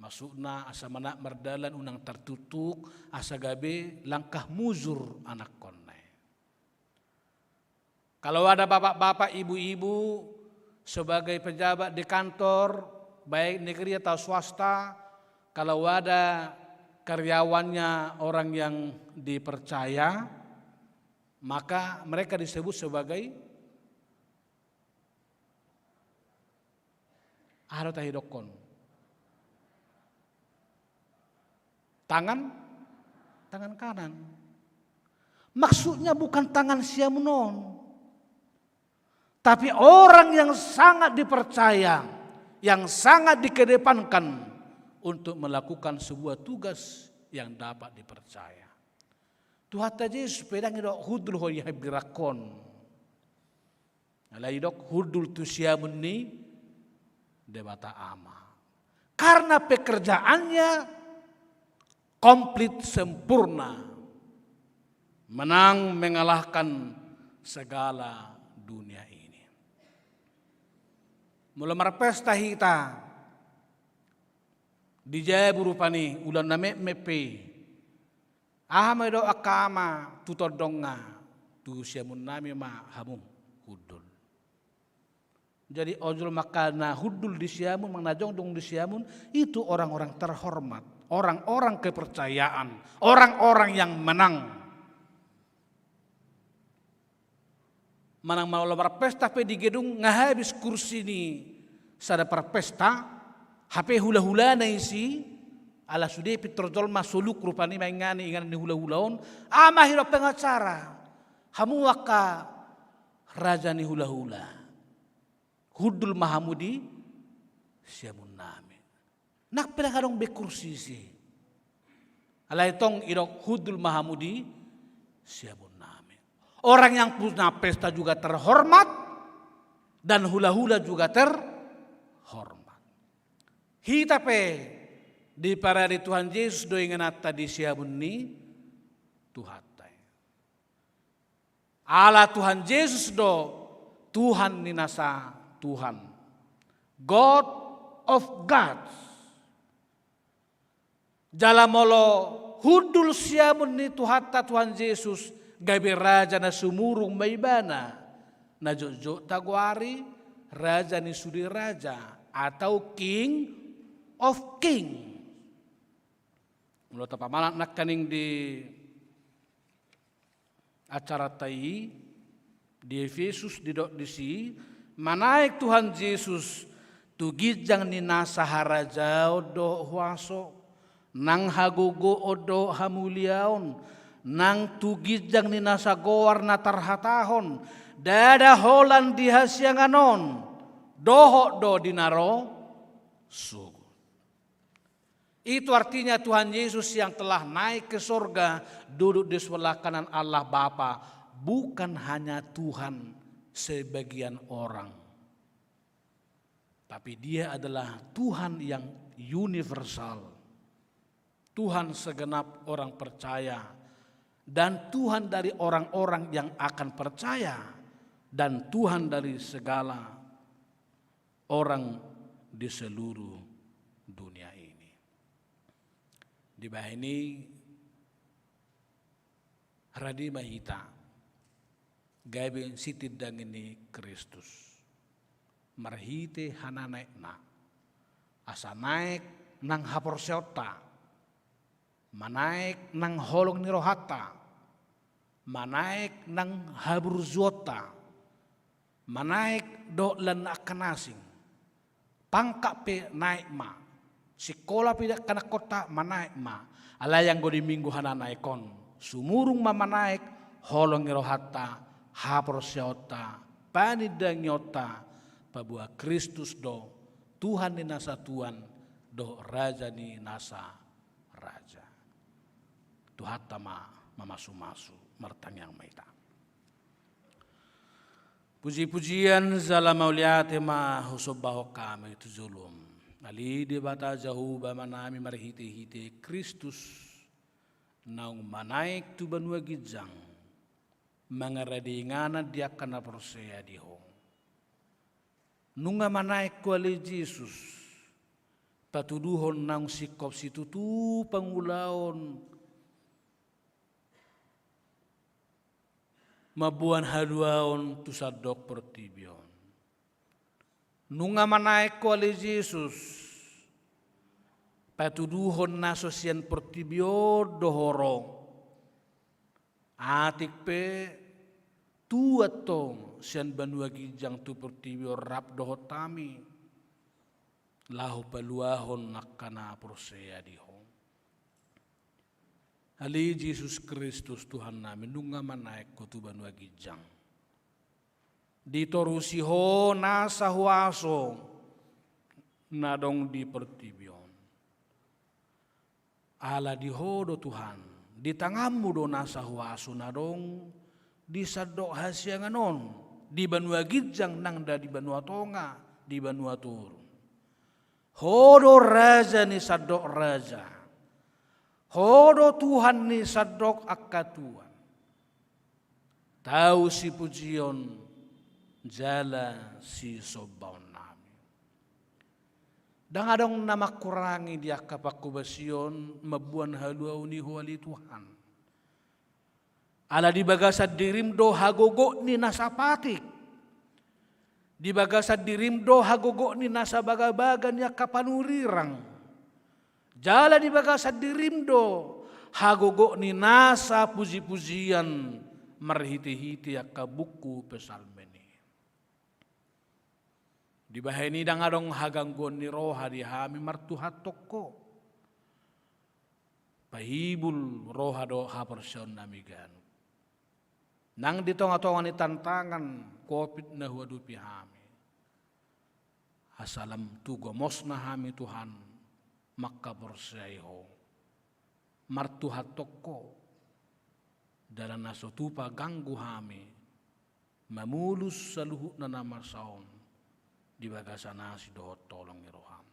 Maksudna asa manat mardalan, unang tartuktuk, asa gabe langkah mujur anakkonna i. Kalau ada bapak-bapak, ibu-ibu sebagai pejabat di kantor, baik negeri atau swasta, kalau ada karyawannya orang yang dipercaya, maka mereka disebut sebagai, aha do tahe dokkon? Tangan, tangan kanan. Maksudnya bukan tangan siamun on. Tapi orang yang sangat dipercaya, yang sangat dikedepankan untuk melakukan sebuah tugas yang dapat dipercaya. Tuhanta Jesus pe ndang didok hundul ho di hambirangkon. Alai didok hundul tu siamun ni Debata Ama. Karena pekerjaannya komplit sempurna. Menang mengalahkan segala dunia ini. Molo marpesta hita di jabu rupani, ulaon na metmet pe. Aha ma didok angka ama tu tondongna? Tu siamun nami ma hamu hundul. Jadi ojol ma angka na hundul di siamun, manang na jongjong di siamun, itu orang-orang terhormat, orang-orang kepercayaan, orang-orang yang menang. Manang molo marpesta pe di gedung, nga habis kursi ni sada parpesta, hape hulahulana isi, ala sude pintor jolma soluk rupani, maingani inganan ni hulahula on. Aha ma didok pengacara? Hamu angka raja ni hulahula, hundul ma hamu di siamun nami. Nang pe ndang adong be kursi isi. Alai tong didok hundul ma hamu di siamun nami. Orang yang punya pesta juga terhormat dan hulahula juga terhormat. Hita pe Diparade Tuhan Jesus do ingananta di siamun ni Tuhanta i. Ala Tuhan Jesus do Tuhan ni nasa Tuhan. God of gods. Jala molo hundul siamun ni Tuhanta Tuhan Jesus, gabe raja na sumurung ma ibana. Na jotjot tagoari raja ni sude raja atau King of King. Molo tapamanat nangkaning di acaranta i, di Efesus didok disi, manaek Tuhan Jesus tu ginjang ni nasa harajaon dohot huaso, nang hagogoon dohot hamuliaon, nang tu ginjang ni nasa goar na tarhatahon, ndada holan di hasiangan on, dohot do di na ro sogot. Itu artinya Tuhan Yesus yang telah naik ke sorga, duduk di sebelah kanan Allah Bapa, bukan hanya Tuhan sebagian orang. Tapi Dia adalah Tuhan yang universal. Tuhan segenap orang percaya, dan Tuhan dari orang-orang yang akan percaya, dan Tuhan dari segala orang di seluruh dunia ini. Dibahen i, rade ma hita gabe sitindangi ni Kristus marhite hananaekna, asa naek nang haporseaonta, manaek nang holong ni rohanta, manaek nang haburjuonta, manaek dohot lan angka na asing. Pangkat pe naek ma, sikola pe di angka anakhonta manaek ma. Alai anggo di Minggu hananaek on, sumurung ma manaek holong ni rohanta, haporseaonta, panindangionta, paboa Kristus do Tuhan ni nasa tuan dohot Raja ni nasa raja. Tuhanta ma mamasumasu. Martangiang ma hita. Pujipujian jala mauliate ma husombahon hami tu jolom, ale Debata Jahowa Amanami, marhitehite Kristus naung manaek tu banua ginjang, mangarade inganan di angka na porsea di Ho. Nunga manaek Ho ale Jesus, patuduhon naung singkop situtu pangulaon mamboan haluaon tu sandok portibi on. Nunga manaek Ho ale Jesus, patuduhon na so sian portibi on do Ho ro. Atik pe tu antong sian banua ginjang tu portibi on rap dohot hami, laho paluahon angka na porsea di Ho. Ale Jesus Kristus Tuhannami, nunga manaek Ho tu banua ginjang, ditorusi Ho nasa huaso na adong di portibi on. Ala di Ho do Tuhan, di tanganMu do nasa huaso na adong di sandok hasiangan on, di banua ginjang nang di banua tonga, di banua toru. Ho do Raja ni sandok raja. Ho do Tuhan ni sandok angka tuan. Tau sipujion jala sisombaonnami. Ndang adong na mangkurangi di angka panghobasion mamboan haluaon i Ho ale Tuhan. Ala di bagasan dirim do hagogot ni nasa patik. Di bagasan dirim do hagogot ni nasa bagabaga ni angka panurirang. Jala di bagasan dirim do hagogot ni nasa pujipujian marhitehite angka buku Psalmen i. Dibahen i ndang adong hagangguon ni roha di hami martuhanhon Ho. Paibul roha dohot haporseaonnami ganup. Nang di tongatonga ni tantangan Covid na huadopi hami, asa lam tu gomosna hami Tuhan mangkaporseai Ho, martuhanhon Ho, dalan na so tupa ganggu hami mamolus saluhutna na masa on di bagasan asi dohot holong ni rohaM.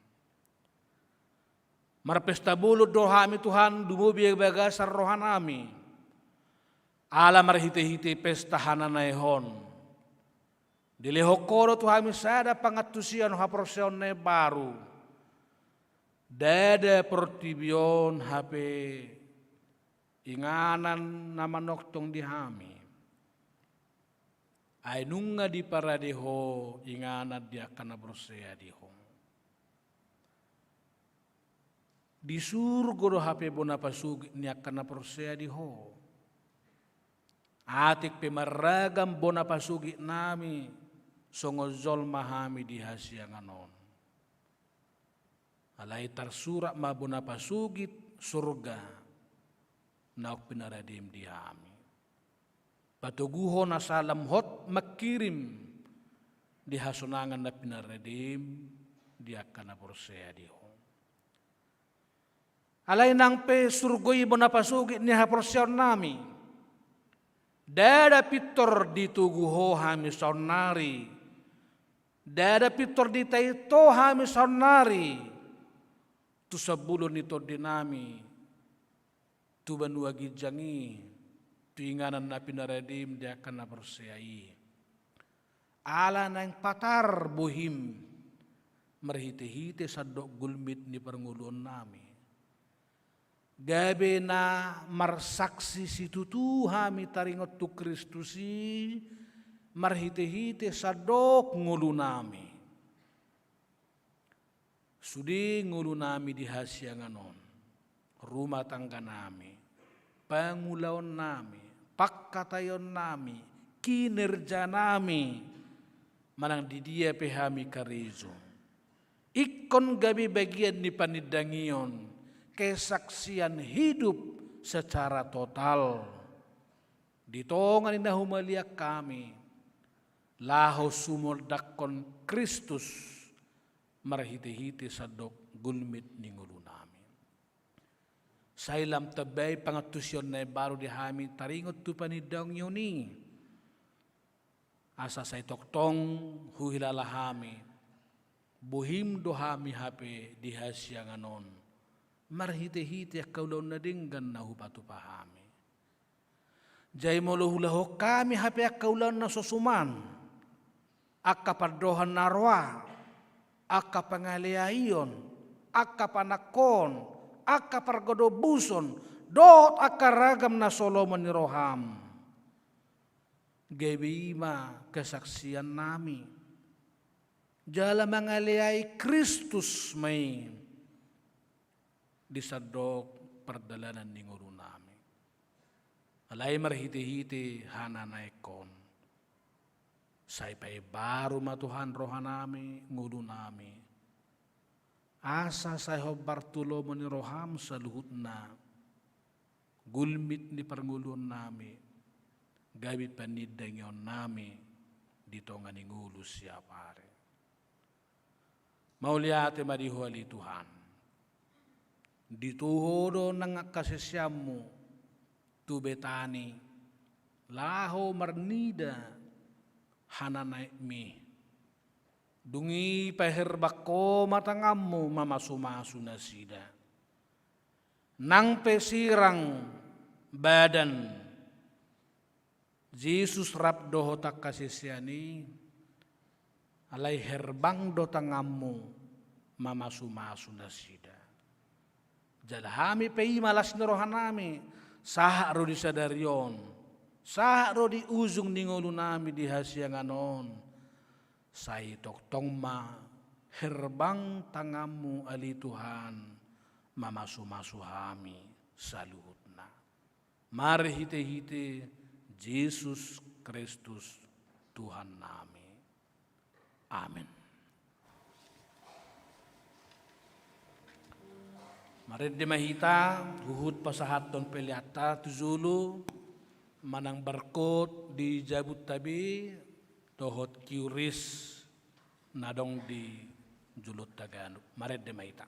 Marpesta bolon do hami Tuhan, lumobi bagasan rohanami. Ala marhite-hite pesta hananaehon, dilehon Ho do tu hami sada pangantusion haporseaon na imbaru. Ndada portibi on hape inganan na manongtong di hami. Ai nunga diparade Ho inganan di angka na porsea di Ho. Di surgo do hape bona pasogit ni angka na porsea di Ho. Atik pe marragam bona pasogitnami, songon jolma hami di hasiangan on. Alai tarsurat ma bona pasogit surga naung pinaradem di hami. Patoguhon asa lam hot mangkirim di hasonangan na pinaradem di angka na porsea di Ho. Alai nang pe surgo i bona pasogit ni haporseaonnami, ndada pintor ditogu Ho hami saonnari, ndada pintor ditait Ho hami saonnari tu sambulo ni tondinami, tu banua ginjang i, tu inganan na pinaradem di angka na porsea i. Ala naeng patar bohim marhite-hite sandok gulmit ni parngoluonnami. Gabe na marsaksi situtu hami taringot tu Kristus i marhite-hite sandok ngolunami. Sude ngolunami di hasiangan on, rumah tangganami, pangulaonnami, pangkataionnami, kinerjanami, manang di dia pe hami karejo. Ingkon gabe bagian ni panindangion, kesaksian hidup secara total. Di tonga ni na humaliang hami, laho sumondangkon Kristus marhite-hite sandok gulmit ni ngolunami. Sai lam tambai pangantusion na imbaru di hami taringot tu panindangion i. Asa sai tongtong huhilala hami, bohim do hami hape di hasiangan on, marhite-hite angka ulaon na denggan na hupatupa hami. Jai molo huulahon hami hape angka ulaon na so suman, angka pandohan na roa, angka pangaleaion, angka panangkoon, angka pargodomuson, dohot angka ragam na so lomo ni roham. Gabe i ma kesaksiannami. Jala mangaleai Kristus ma i di sandok pardalanan ni ngolunami. Alai marhite-hite hananaeon, sai paimbaru ma Tuhan rohanami, ngolunami. Asa sai hombar tu lomo ni roham saluhutna, gulmit ni parngoluonnami, gabe panindangionnami di tonga ni ngolu siap ari. Mauliate ma di Ho ale Tuhan. Ditohu Ho do nang angka siseanmu tu Betani, laho marnida hananaekmi. Dung i paherbang Ho ma tanganmu mamasu-masu nasida. Nang pe sirang badan Jesus rap dohot angka sisean i, alai herbang do tanganmu mamasu-masu nasida. Jala hami pe i ma las ni rohanami, sahat ro di sadari on, sahat ro di ujung ni ngolunami di hasiangan on, sai tongtong ma herbang tanganmu ale Tuhan mamasu-masu hami saluhutna. Marhite-hite Jesus Kristus Tuhannami. Amen. Marende ma hita, huhut pasahathon peleanta tu jolo, manang barkot di jabunta be, dohot kiuris na adong di jolonta ganup. Marende ma hita.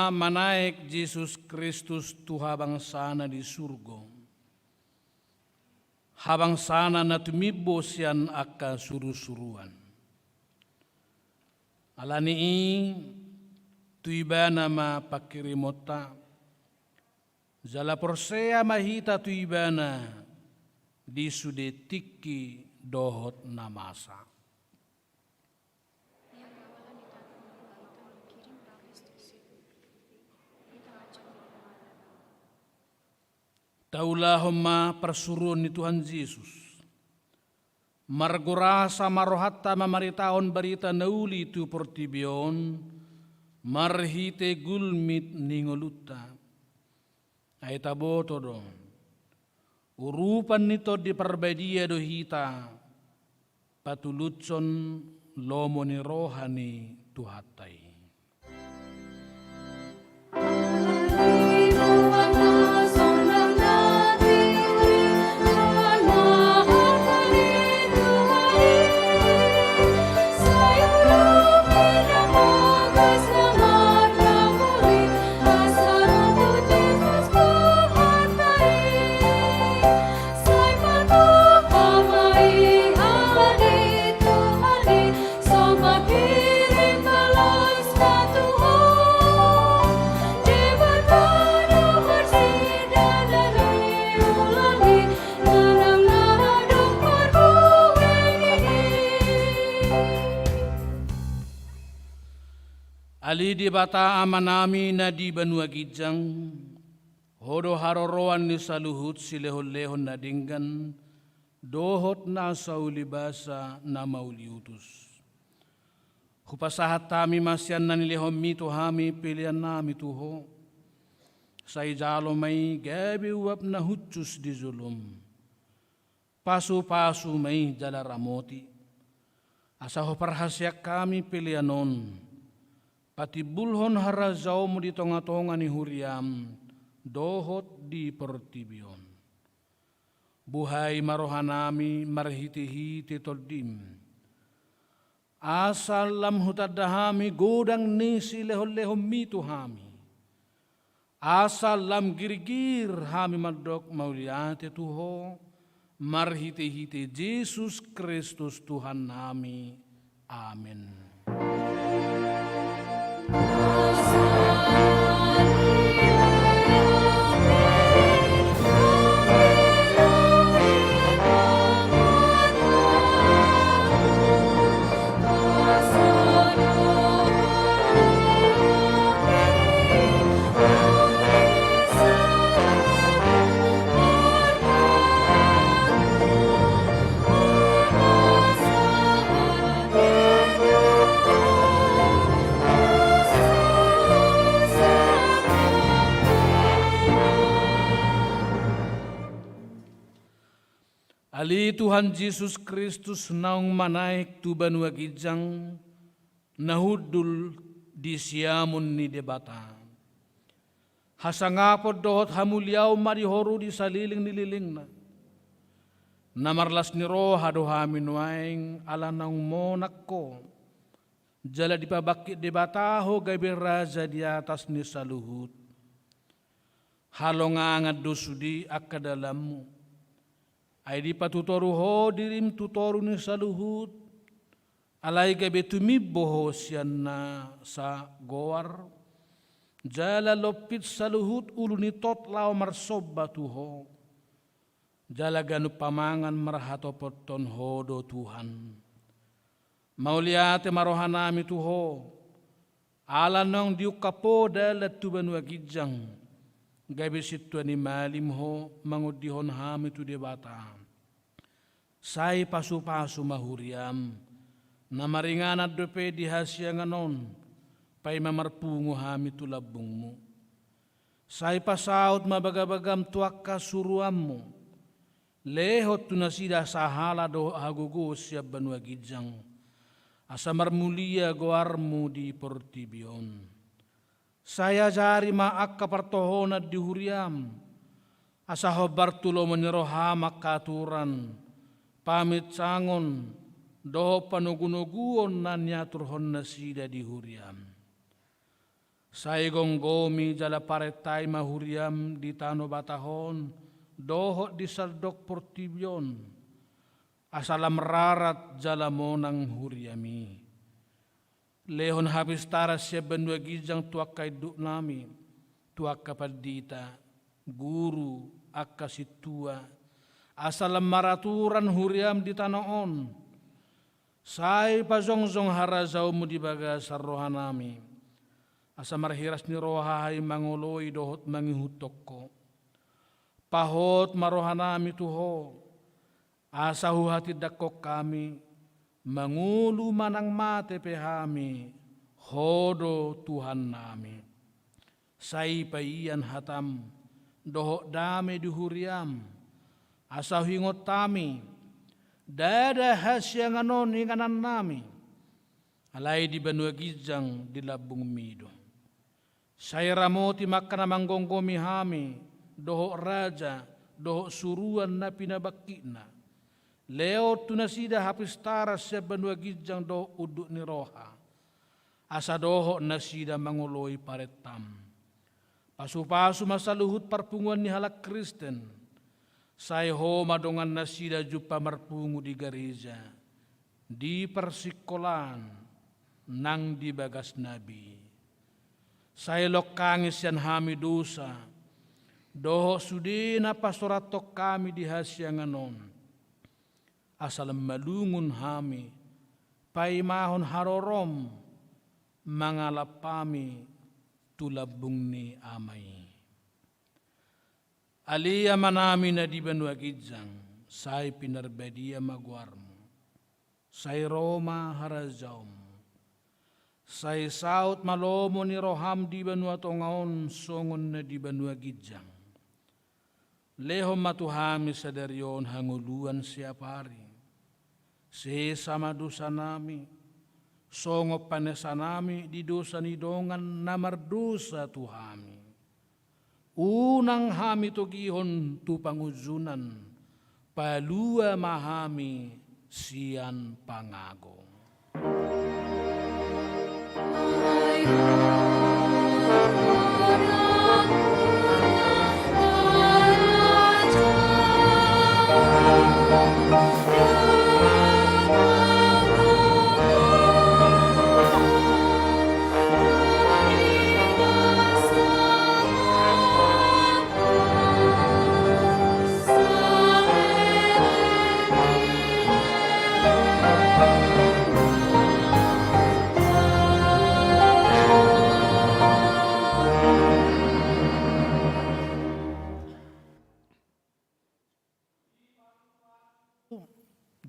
Manaek Jesus Kristus tu habangsana di surgo, habangsana na tumimbo sian angka surusuruan. Ala ni i, tu Ibana ma pangkirimonta, jala porsea ma hita tu Ibana di sude tingki dohot na masa. Taulahon ma parsuruon ni Tuhan Jesus. Margorasa ma rohanta mamaritahon barita na uli tu portibi on, marhite gulmit ni ngolunta. Ai taboto do, urupan ni Tondi Parbadia do hita, patulushon lomo ni roha ni Tuhanta i. Ale Debata Amanami na di banua ginjang, Ho do haroroan ni saluhut silehonlehon na denggan dohot nasa uli basa na mauliutus. Hupasahat hami ma sian na nilehonmi tu hami peleannami tu Ho. Sai jalo ma i gabe uap na hushus di jolom. Pasupasu ma i jala ramoti, asa Ho parhaseang hami pelean on patimbulhon harajaonmu di tongatonga ni huriam dohot di portibi on. Buhai ma rohanami marhitehite Tondim, asa lam hutanda hami godang ni silehonlehonmi tu hami, asa lam girgir hami mandok mauliate tu Ho, marhitehite Jesus Kristus Tuhannami. Amen. Ale Tuhan Jesus Kristus naung manaek tu banua ginjang, na hundul di siamun ni Debata. Hasangapon dohot hamuliaon ma di Ho ro di saleleng ni lelengna. Na marlas ni roha do hami nuaeng ala naung monang Ho, jala dipabangkit Debata Ho gabe Raja di atas ni saluhut. Halongangan do sude angka dalanmu. Ai dipatutoru Ho dirim tu toru ni saluhut, alai gabe tumimbo Ho sian nasa goar, jala lompit saluhut ulu ni tot laho marsomba tu Ho. Jala ganup pamangan marhatopothon Ho do Tuhan. Mauliate ma rohanami tu Ho, ala naung diungkap Ho dalan tu banua ginjang, gabe sintua ni malim Ho mangondihon hami tu Debata. Sai pasupasu ma huriam, na maringanan dope di hasiangan on, paima marpungu hami tu lambungmu. Sai pasaut ma bagabagam tu angka suruanmu, lehon tu nasida sahala dohot hagogoon sian banua ginjang, asa marmulia goarmu di portibi on. Sai ajari ma angka partohonan di huriam, asa hombar tu lomo ni roham angka aturan, paminsangon, dohot panogunoguon na niaturhon nasida di huriam. Sai gomgomi jala parentai ma huriam di tano Batak on dohot di sandok portibi on, asa lam rarat jala monang huriam i. Lehon hapistaran sian banua ginjang tu angka induknami, tu angka pandita, guru, angka sintua, asa lam maraturan huriam di tano on. Sai pajongjong harajaonmu di bagasan rohanami, asa marhiras ni roha hami mangoloi dohot mangihuthon Ho. Pahot ma rohanami tu Ho, asa huhatindangkon hami, mangolu manang mate pe hami, Ho do Tuhannami. Sai paian hatam dohot dame di huriam, asa huingot hami, ndada hasiangan on inganannami, alai di banua ginjang di lambungmi do. Sai ramoti ma angka na manggomgomi hami, dohot raja, dohot suruan na pinabangkitna. Lehon tu nasida hapistaran sian banua ginjang dohot unduk ni roha, asa dohot nasida mangoloi parentam. Pasupasu ma saluhut parpunguan ni halak Kristen. Sai Ho ma dongan nasida jumpa marpungu di gareja, di parsingkolaan, nang di bagas nabi. Sai longkangi sian hami dosa dohot sude na pasorathon hami di hasiangan on, asa lam malungun hami paimahon harorom mangalap hami tu lambung ni Ama i. Ale Amanami na di banua ginjang, sai pinarbadia ma goarmu. Sai ro ma harajaonmu. Sai saut ma lomo ni roham di banua tonga on songon na di banua ginjang. Lehon ma tu hami sadari on hangoluan siapari. Sesa ma dosanami, songon panesanami di dosa ni dongan na mardosa tu hami. Unang hami togihon tu pangunjunan, palua ma hami sian pangago.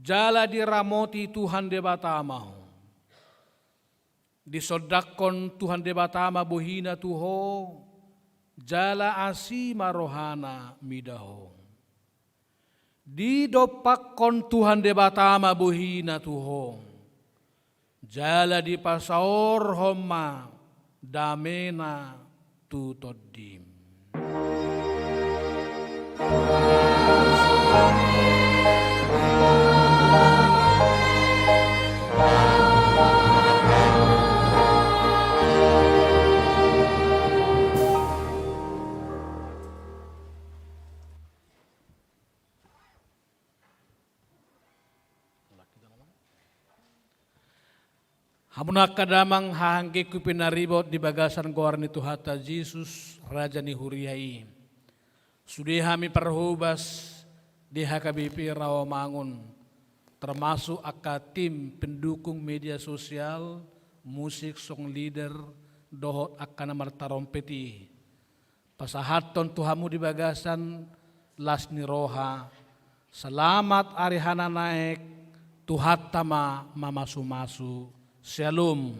Jala diramoti Tuhan Debata ma ho. Disondangkon Tuhan Debata ma bohina tu ho, jala asi ma rohana mida ho. Didompakkon Tuhan Debata ma bohina tu ho, jala dipasaorhon ma damena tu tondim. Hamuna angka damang, haha anggingku pinaribot di bagasan goar ni Tuhanta Jesus, Raja ni huria i. Sude hami parhobas di H K B P Rawamangun, termasuk angka tim pendukung media sosial, musik, song leader, dohot angka na martarompet i. Pasahathon tu hamu di bagasan las ni roha, selamat ari Hananaek, Tuhanta ma mamasumasu. Syalom.